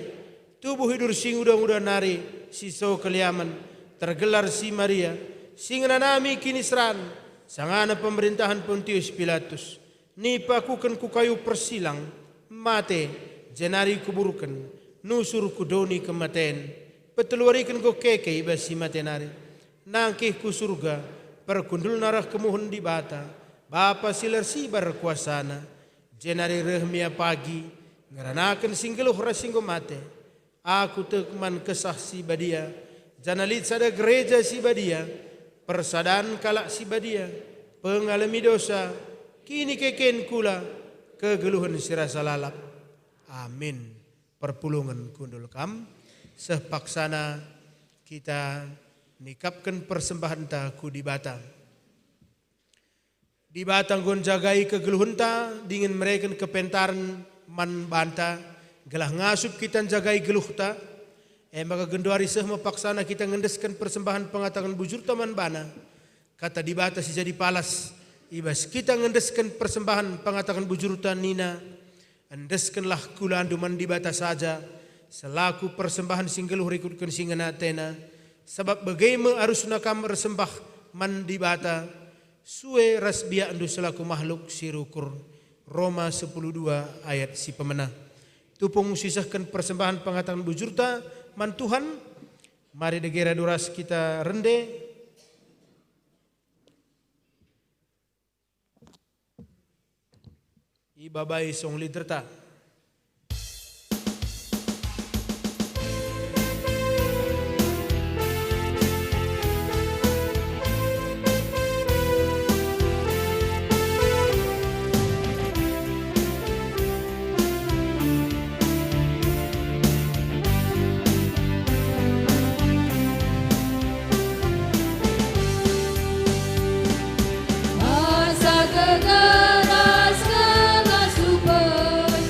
tubuh i dur si nguda-nguda nari si so keliamen, tergelar si Maria, si ngenanami kiniseran, sangana pemerintahen Pontius Pilatus, nipakuken ku kayu persilang, mate, jenari kuburken, nusur ku doni kematen, peteluariken enggo keke i bas si mate nari. Nangkih ku Surga, perkundulna arah kemuhen Dibata, Bapa si la ersibar kuasaNa, jenari reh me ia pagi, ngeranaken si nggeluh ras si enggo mate. Aku tek man Kesah Si Badia, janah lit sada gereja si badia, persadan kalak si badia, pengalemi dosa, kinikeken kula, kegeluhen si rasa lalap. Amin. Perpulungen kundul kam, seh paksana kita nikapken persembahenta ku Dibata. Dibata enggo njagai kegeluhenta dingen mereken kepentaren man banta, gelah ngasup kita njagai geluhta. E maka genduari seh me paksana kita ngendesken persembahen pengataken bujurta man baNa. Kata Dibata si jadi palas, i bas kita ngendesken persembahen pengataken bujurta nina, "Endeskenlah kulandu man Dibata saja, selaku persembahen si nggeluh rikutken si ngena ateNa, sabap bage me arusna kam ersembah man Dibata, sue ras biakndu selaku mahluk si rukur." Roma sepuluh dua ayat si pemena. Tupung sisehken persembahen pengataken bujurta man Tuhan, mari dage radu ras kita rende. Ibabai song literta. Asa kegeras kelas super.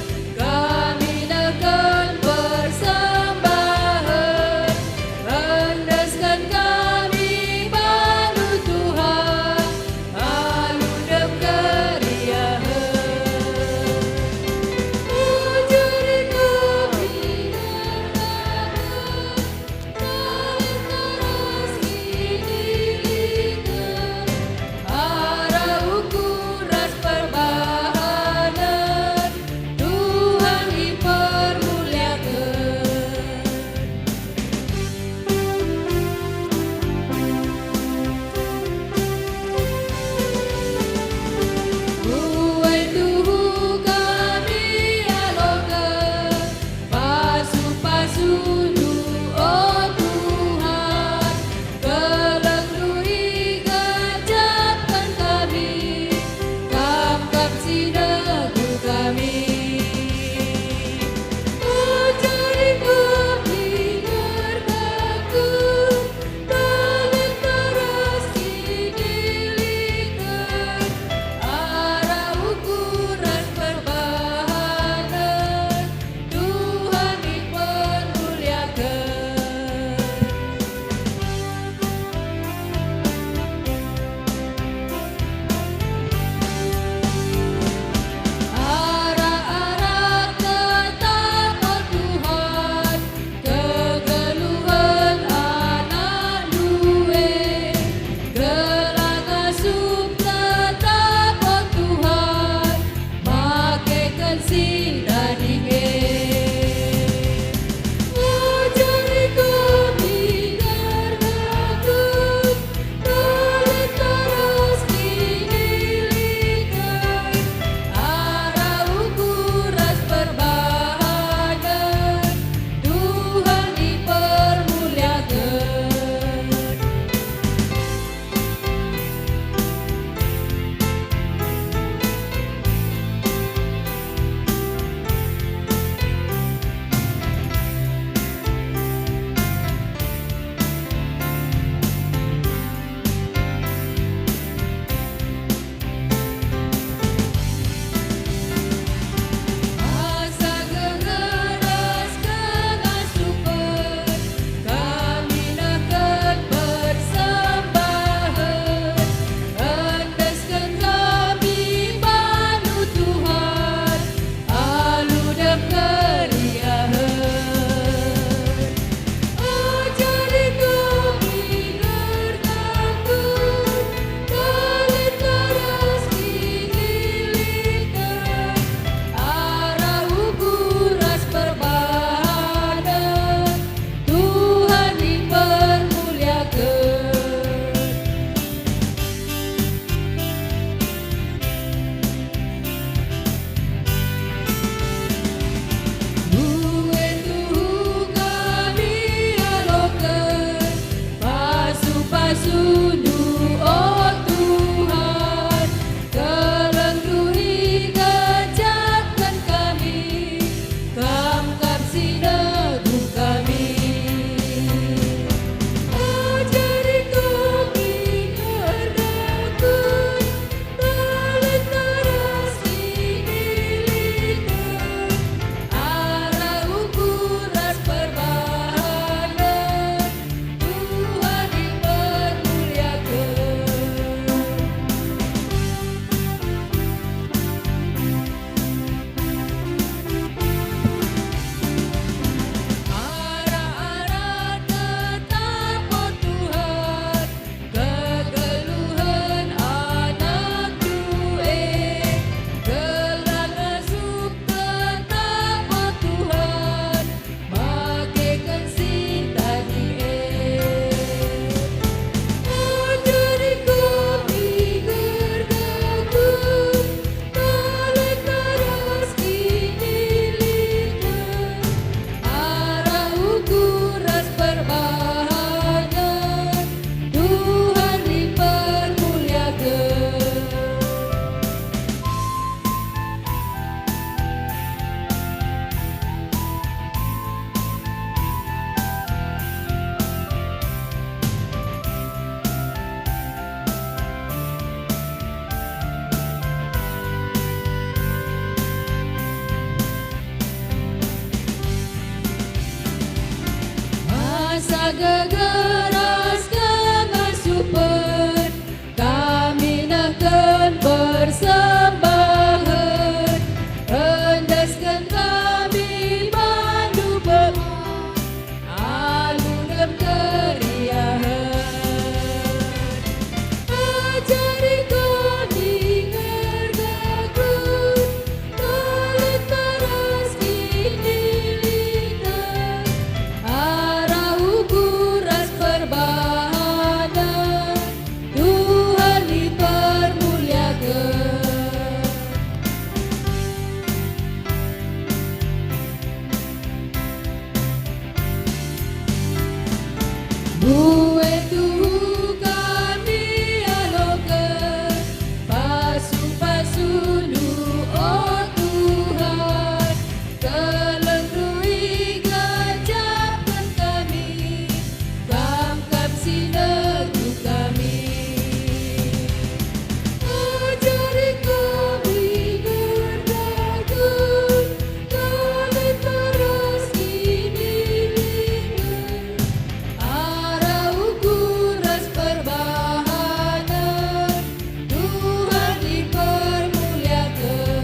Gegerasken ngasupen kami nehken persembahen, endesken kami bandu pema alu dem keriahen. Ajari kami ngerdaken, lit ras kiniteken, arah ukur ras perbahanen, Tuhan ipermuliaken. Mbue tuhu kami aloken pasu-pasuNdu, o Tuhan, kelengNdu igejapken kami, Kam kap si negu kami. Ajari kami ngerdaken, lit ras kiniteken, arah ukur ras perbahanen, Tuhan ipermuliaken.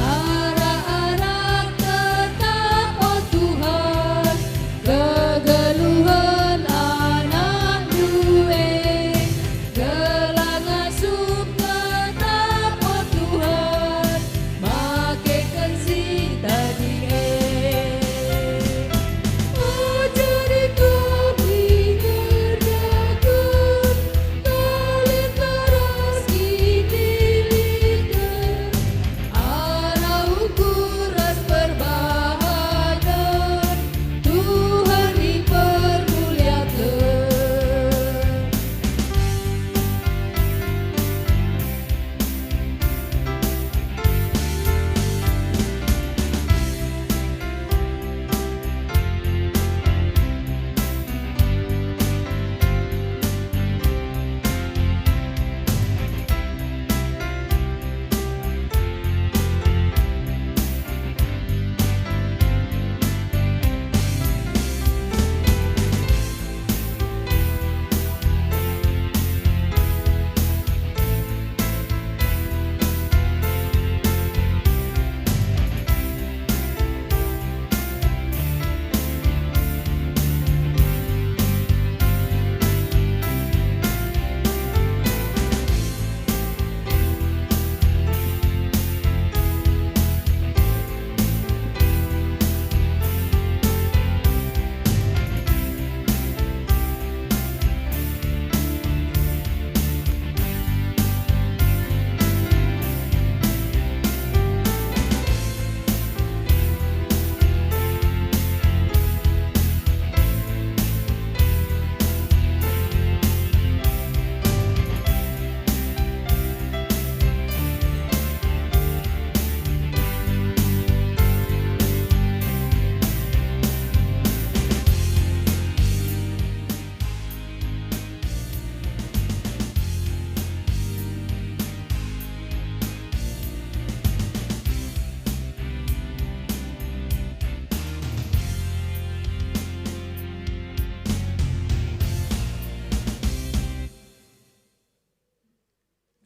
Arah-arah tetap, o Tuhan, kegeluhen anakNdu e, gelah ngasup tetap, o Tuhan, makeken si tading e. Ajari kami ngerdaken, lit ras kiniteken, arah ukur ras perbahanen, Tuhan ipermuliaken.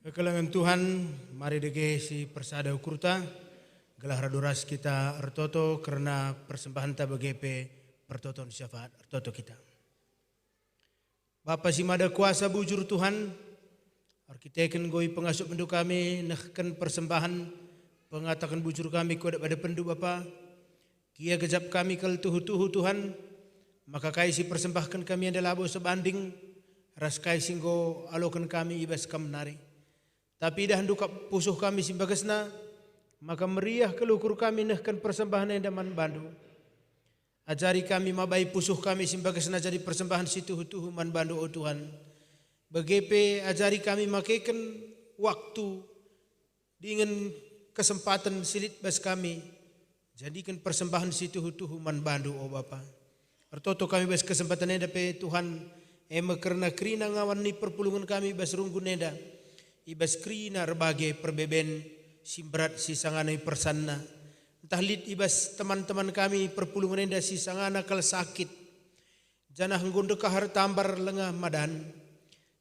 Kekelengen Tuhan, mari dage sipersada ukurta, gelah radu ras kita ertoto kerna persembahenta bage pe pertoton syafaat. Ertoto kita. Bapa si Mada Kuasa, bujur Tuhan, erkiteken enggo ipengasupenNdu kami nehken persembahen, pengataken bujur kami ku adepen-adepenNdu, Bapa. Kiagejap kami kal tuhu-tuhu, Tuhan, maka kai si persembahken kami enda labo sebanding ras kai si enggo aloken kami i bas Kam nari. Tapi idahndu kap pusuh kami si mbagesna, maka meriah kal ukur kami nehken persembahen enda man bandu. Ajari kami mabai pusuh kami si mbagesna jadi persembahen si tuhu-tuhu man bandu, o Tuhan. Bage pe ajari kami makeken waktu dingen kesempaten si lit bas kami, jadiken persembahen si tuhu-tuhu man bandu, o Bapa. Ertoto kami bas kesempaten enda pe, Tuhan, e me kerna kerina ngawan ni perpulungen kami bas runggun enda. i bas kerina erbage perbeben si mberat si sangana ipersanna, ntah lit i bas teman-teman kami perpulungen enda si sangana kal sakit, janah enggo ndekah ertambar lengah madan.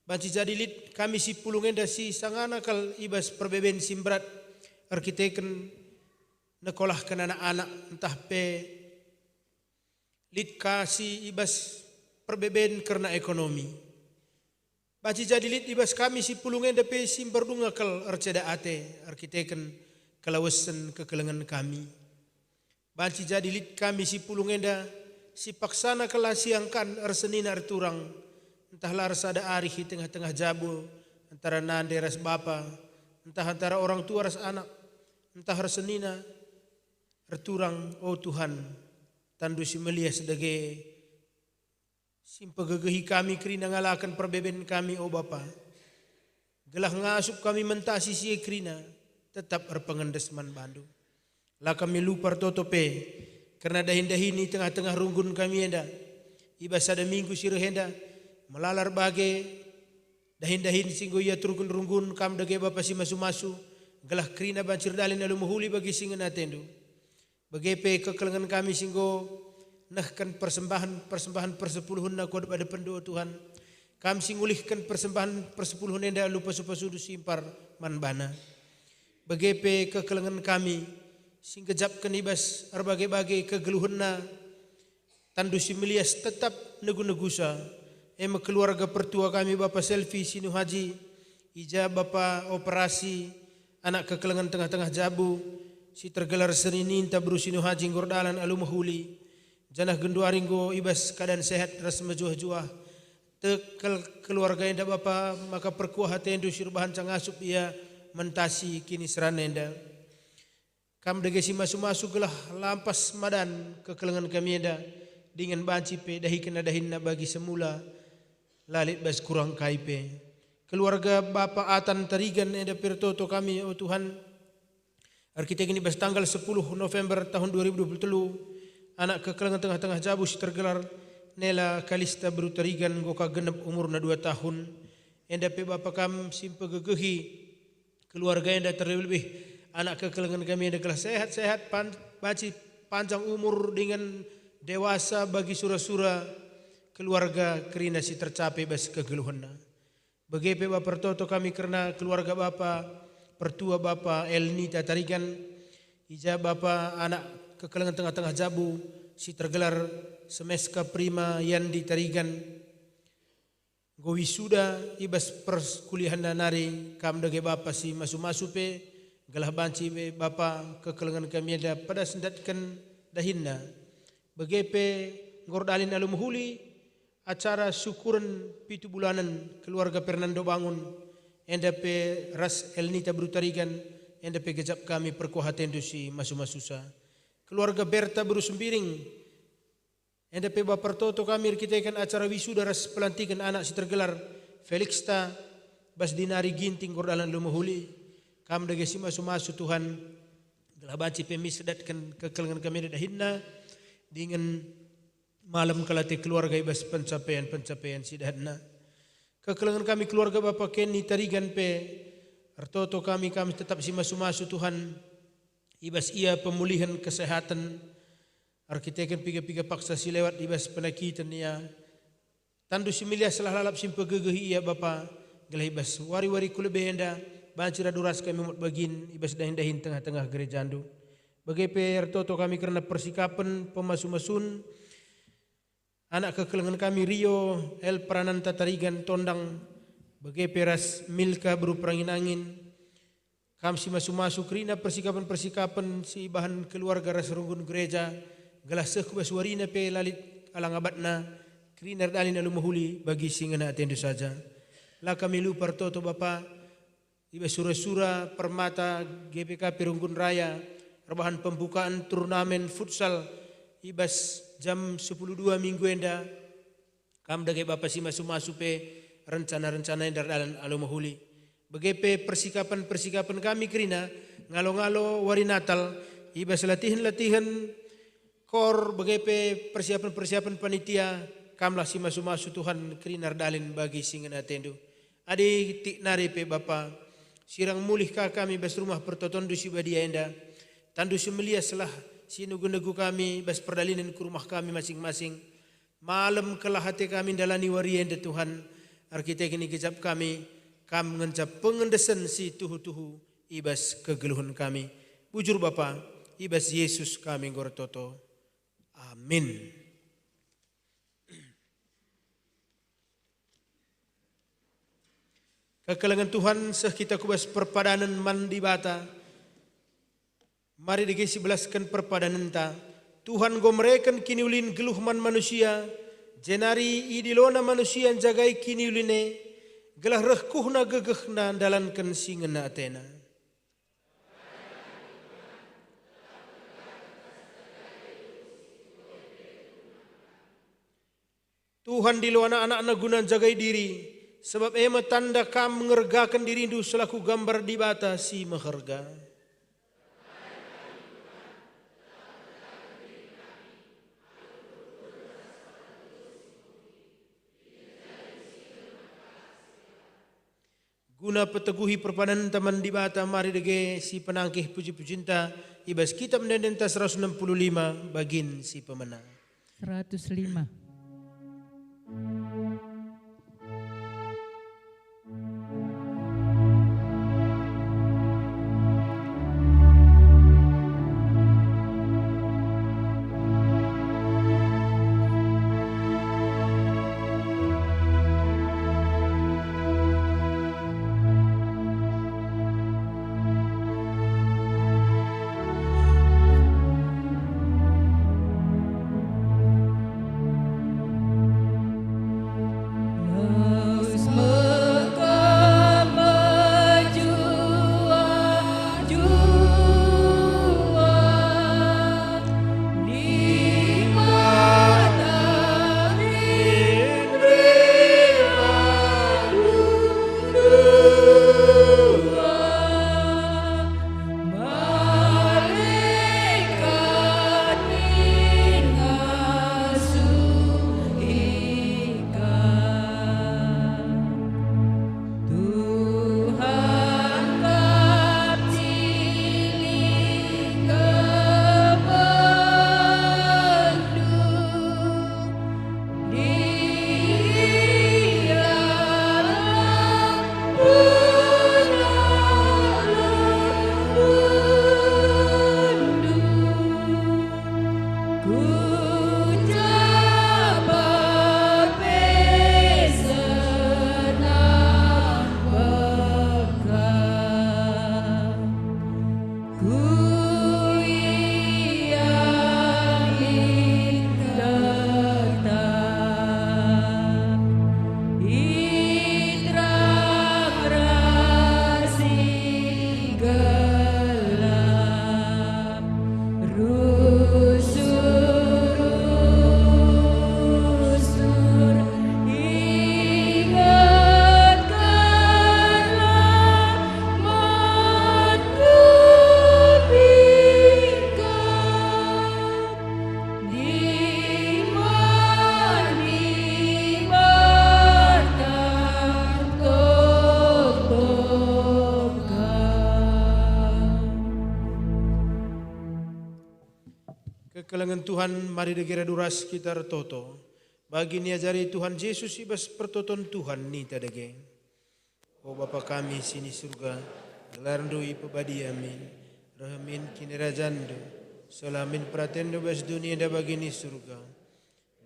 Banci jadi lit kami si pulung enda si sangana kal i bas perbeben si mberat erkiteken nekolahken anak-anak, ntah pe lit ka si i bas perbeben kerna ekonomi. Banci jadi lit i bas kami si pulung enda pe si mberdunga kal erceda ate erkiteken kelawesen kekelengen kami. Banci jadi lit kami si pulung enda si paksana kal la siangkan ersenina erturang, ntah la ersada arih i tengah-tengah jabu antara nande ras bapa, ntah antara orang tua ras anak, ntah ersenina erturang, o Tuhan, tanNdu si melias dage si mpegegehi kami kerina ngalaken perbeben kami, o Bapa, gelah ngasup kami mentasi si e kerina tetap erpengendes man baNdu. La kami lupa ertoto pe kerna dahin-dahin i tengah-tengah runggun kami enda. I bas sada minggu si reh enda, melala erbage dahin-dahin si enggo iaturken runggun Kam dage Bapa si masu-masu, gelah kerina banci erdalin alu mehuli bagi si ngena ateNdu. Bage pe kekelengen kami si enggo nehken persembahen-persembahen persepuluhenna ku adepen-adepenNdu, o Tuhan. Kam si ngulihken persembahen persepuluhen enda alu pasu-pasuNdu si mpar man bana. Bage pe kekelengen kami si nggejapken i bas erbage-bage kegeluhenna, tanNdu si melias tetap negu-negusa, e me keluarga pertua kami Bapa Selvi Sinuhaji, i ja Bapa Operasi, anak kekelengen tengah-tengah jabu, si tergelar senininta beru Sinuhaji enggo erdalan alu mehuli, janah genduari enggo i bas keadaan sehat ras mejuah-juah. Tek kal keluarga enda Bapa maka perkuah ateNdu si erbahanca ngasup ia mentasi kiniseran enda. Kam dage si masu-masu gelah lampas madan kekelengen kami enda, dingen banci pe dahikenna dahinna bagi semula, la lit bas kurang kai pe. Keluarga Bapa Atan Tarigan enda pe ertoto kami, o Tuhan, erkiteken i bas tanggal sepuluh November tahun dua ribu dua puluh telu, anak kekelengen tengah-tengah jabu si tergelar Nela Kalista beru Tarigan enggo ka genep umurna dua tahun. Enda pe Bapa Kam si mpegegehi keluarga enda, terlebih-lebih anak kekelengen kami enda gelah sehat-sehat, pan-, banci panjang umur dingen dewasa bagi sura-sura keluarga kerina si tercapai bas kegeluhenna. Bage pe Bapa ertoto kami kerna keluarga Bapa, pertua Bapa Elnita Tarigan, i ja Bapa anak kekelengen tengah-tengah jabu si tergelar Semeska Prima Yandi Tarigan, enggo wisuda i bas perkuliahenna nari. Kam dage Bapa si masu-masu pe, gelah banci be Bapa kekelengen kami enda pedas ndatken dahinna. Bage pe enggo erdalin alu mehuli acara syukuren pitu bulanen keluarga Fernando Bangun, enda pe ras Elnita beru Tarigan, enda pe gejap kami perkuah ateNdu si masu-masusa. Keluarga Berta beru Sembiring, enda pe Bapa ertoto kami erkiteken acara wisuda ras pelantiken anak si tergelar Felixta bas Dinari Ginting enggo erdalan alu mehuli. Kam dage si masu-masu Tuhan, gelah banci pe mis ndatken kekelengen kami enda dahinna, dingen malem kal ate keluarga i bas pencapaian-pencapaian si datna. Kekelengen kami keluarga Bapa Kenny Tarigan pe, ertoto kami, Kam tetap si masu-masu Tuhan, i bas ia pemulihen kesehaten, erkiteken piga-piga paksa si lewat i bas penakiten ia. TanNdu si melias lah lalap si mpegegehi ia Bapa, gelah i bas wari-wari ku lebe enda banci radu ras kami muat bagin i bas dahin-dahin tengah-tengah gerejaNdu. Bage pe ertoto kami kerna persikapen pemasu-masun anak kekelengen kami Rio, El Prananta Tarigan Tondang, bage pe ras Milka beru Perangin-angin. Kam si masu-masu kerina persikapen-persikapen si ibahan keluarga ras runggun gereja, gelah seh ku bas warina pe la lit alang abatna, kerina erdalin alu mehuli bagi si ngena ateNdu saja. La kami lupa ertoto Bapa, i bas sura-sura permata G B K P Runggun Raya, erbahan pembukaan turnamen futsal i bas jam sepuluh dua minggu enda, Kam dage Bapa si masu-masu pe rencana-rencana enda erdalan alu mehuli. Bage pe persikapen-persikapen kami kerina ngalo-ngalo wari Natal, i bas latihen-latihen kor, bage pe persiapen-persiapen panitia, Kamlah si masu-masu Tuhan kerina erdalin bagi si ngena ateNdu. Adi tik nari pe Bapa, Sirang mulih ka kami bas rumah pertotonndu si badia enda. Tandu si meliaslah si negu-negu kami bas perdalinen ku rumah kami masing-masing. Malem kelah ate kami ndalani wari enda, Tuhan. Erkiteken igejap kami, Kam ngenca pengendesen si tuhu-tuhu i bas kegeluhen kami. Bujur Bapa, i bas Jesus kami enggo ertoto. Amin. Kekelengen Tuhan, seh kita ku bas perpadanen man Dibata. Mari dage sibelasken perpadanenta. Tuhan enggo mereken kiniulin geluh man manusia, jenari idilona manusia njagai kiniulin e, gelah reh kuhna gegehna ndalanken si ngena atena. Tuhan ndilo anak-anakNa guna njagai diri, sebab e me tanda Kam ngergaken dirindu selaku gambar Dibata si meherga. Guna peteguhi perpadanenta man Dibata, mari dage sipenangkih puji-pujinta i bas Kitap Ende-endenta seratus enam puluh lima, bagin si pemena. Seratus lima. Kekelengen Tuhan, mari dage radu ras kita ertoto. Bagi niajari Tuhan Jesus i bas pertoton Tuhan, ninta dage. O Bapa kami si ni Surga, gelarNdu ipebadia min, reh min kinirajanNdu, seh min peratenNdu bas doni enda bagi ni Surga.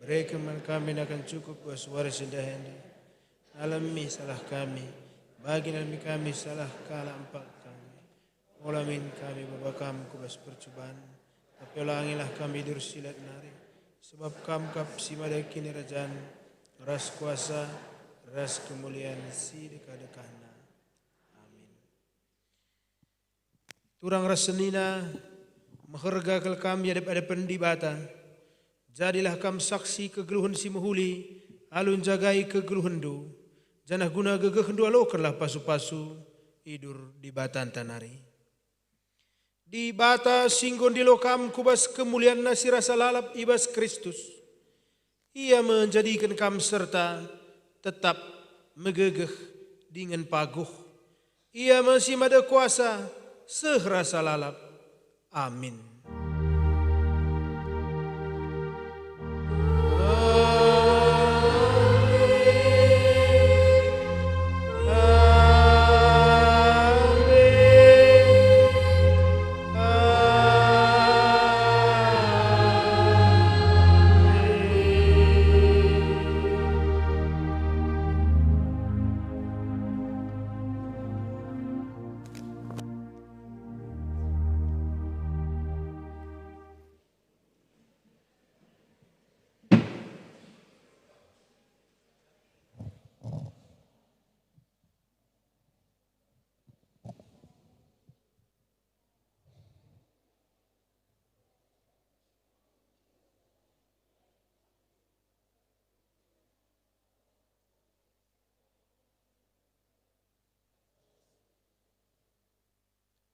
Bereken man kami nakan cukup bas wari si ndai enda. Alemi salah kami, bagi nalemi kami salah kalak empak kami. Ola min kami baba Kam ku bas percuban, tapi ola angilah kami i bas si lit nari, sebab Kam kap si mada kinirajan, ras kuasa, ras kemulian si dekah-dekahna. Amin. Turang ras senina, meherga kal kam i adep-adepen Dibata. Jadilah kam saksi kegeluhen si mehuli, alu njagai kegeluhenndu, janah guna gegehndu alokenlah pasu-pasu idur Dibatanta nari. Dibata si enggo ndilo kam ku bas kemulianNa si rasa lalap i bas Kristus, Ia me njadiken kam serta tetap megegeh dingen paguh. Ia me si mada kuasa seh rasa lalap. Amin.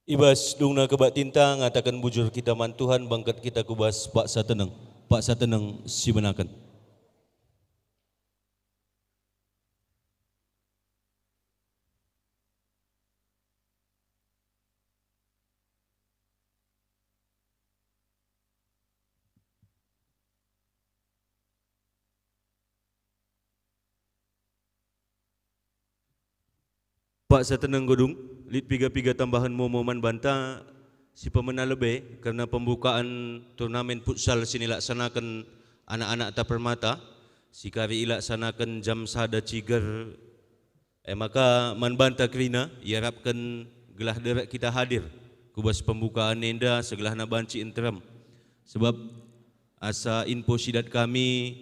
I bas dungna kebaktinta ngataken bujur kita man Tuhan, bengket kita ku bas paksa teneng, paksa teneng sibenaken. Paksa teneng godung, lit piga-piga tambahen momo man banta si pemena lebe kerna pembukaan turnamen futsal si nilaksanaken anak-anakta Permata, si kari ilaksanaken jam sada ciger. E maka man banta kerina iarapken gelah derek kita hadir ku bas pembukaan enda segelahna banci nterem. Sebab asa info si dat kami,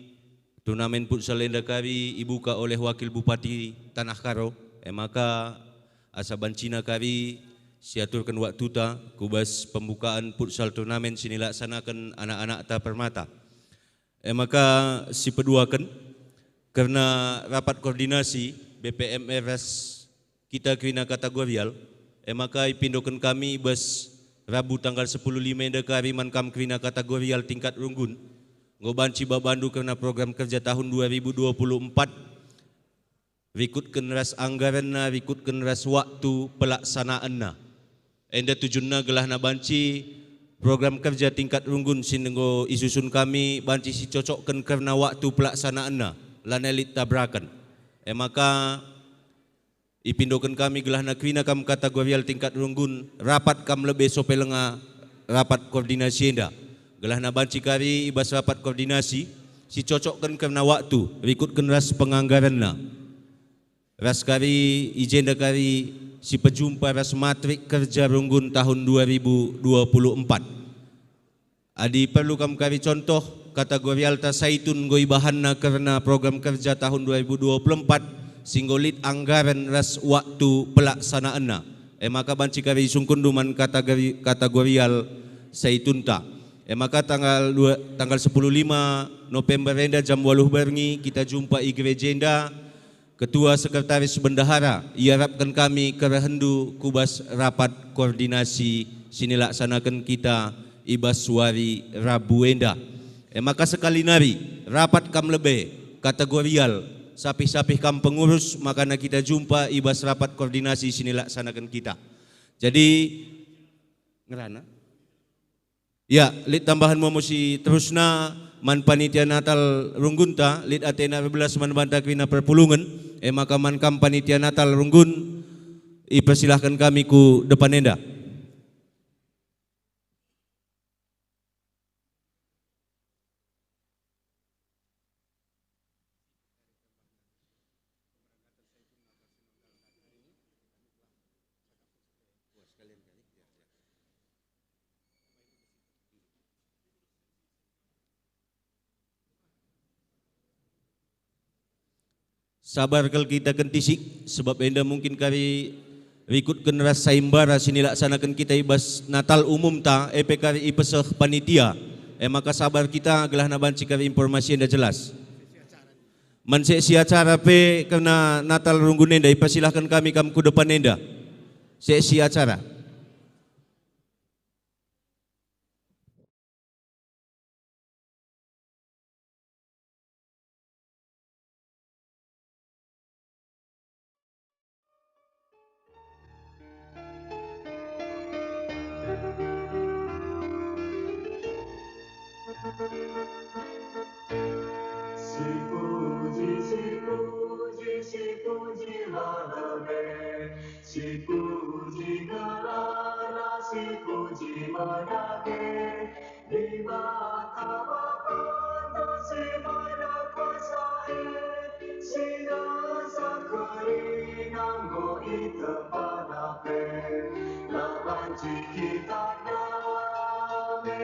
turnamen futsal enda kari ibuka oleh Wakil Bupati Tanah Karo. E maka asa bancina kari siaturken waktuta ku bas pembukaan futsal turnamen si nilaksanaken anak-anakta Permata. E maka sipeduaken, kerna rapat koordinasi B P M R ras kita kerina kategorial, e maka ipindoken kami bas Rabu tanggal sepuluh lima enda kari man kam kerina kategorial tingkat runggun, enggo banci babandu kerna program kerja tahun dua ribu dua puluh empat, rikutken ras anggarenna, rikutken ras waktu pelaksanaenna. Enda tujunna gelahna banci program kerja tingkat runggun si enggo isusun kami banci sicocokken kerna waktu pelaksanaenna, lanai lit tabraken. E maka ipindoken kami gelahna kerina kam kategorial tingkat runggun, rapat kam lebe sope lenga rapat koordinasi enda. Gelahna banci kari i bas rapat koordinasi, sicocokken kerna waktu, rikutken ras penganggarenna. Ras kari i jenda kari sipejumpa ras matrik kerja runggun tahun dua ribu dua puluh empat. Adi perlu kam kari contoh, kategorialta Saitun enggo ibahanna kerna program kerja tahun dua ribu dua puluh empat si enggo lit anggaren ras waktu pelaksanaenna. E maka banci kari isungkunndu man kategori-, kategorial Saitunta. E maka tanggal dua, tanggal sepuluh lima November enda jam waluh berngi kita jumpa i gereja enda. Ketua Sekretaris Bendahara, iarapken kami kerehenNdu ku bas rapat koordinasi si nilaksanaken kita i bas wari Rabu enda. E maka sekali nari, rapat kam lebe, kategorial, sapih-sapih kam pengurus, makana kita jumpa i bas rapat koordinasi si nilaksanaken kita. Jadi, ngerana? Ya, lit tambahen momo si terusna man panitia Natal runggunta, lit atena erbelas man banta kerina perpulungen, e maka man kam panitia Natal runggun, ipersilahken kami ku depan enda. Sabar kal kita kentisik, sebab enda mungkin kari rikutken ras sayembara si nilaksanaken kita i bas Natal umumta, e pe kari ipeseh panitia. E maka sabar kita, gelahna banci kari informasi enda jelas. Man seksi acara pe kerna Natal runggun enda, ipersilahken kami kam ku depan enda. Seksi acara. Sipuji, sipuji, sipujilah lebe, sipuji gelarNa, sipuji me dage. Dibata Bapa si Mada Kuasa e, si ngasa kerina enggo itebana pe, la banci kita dame.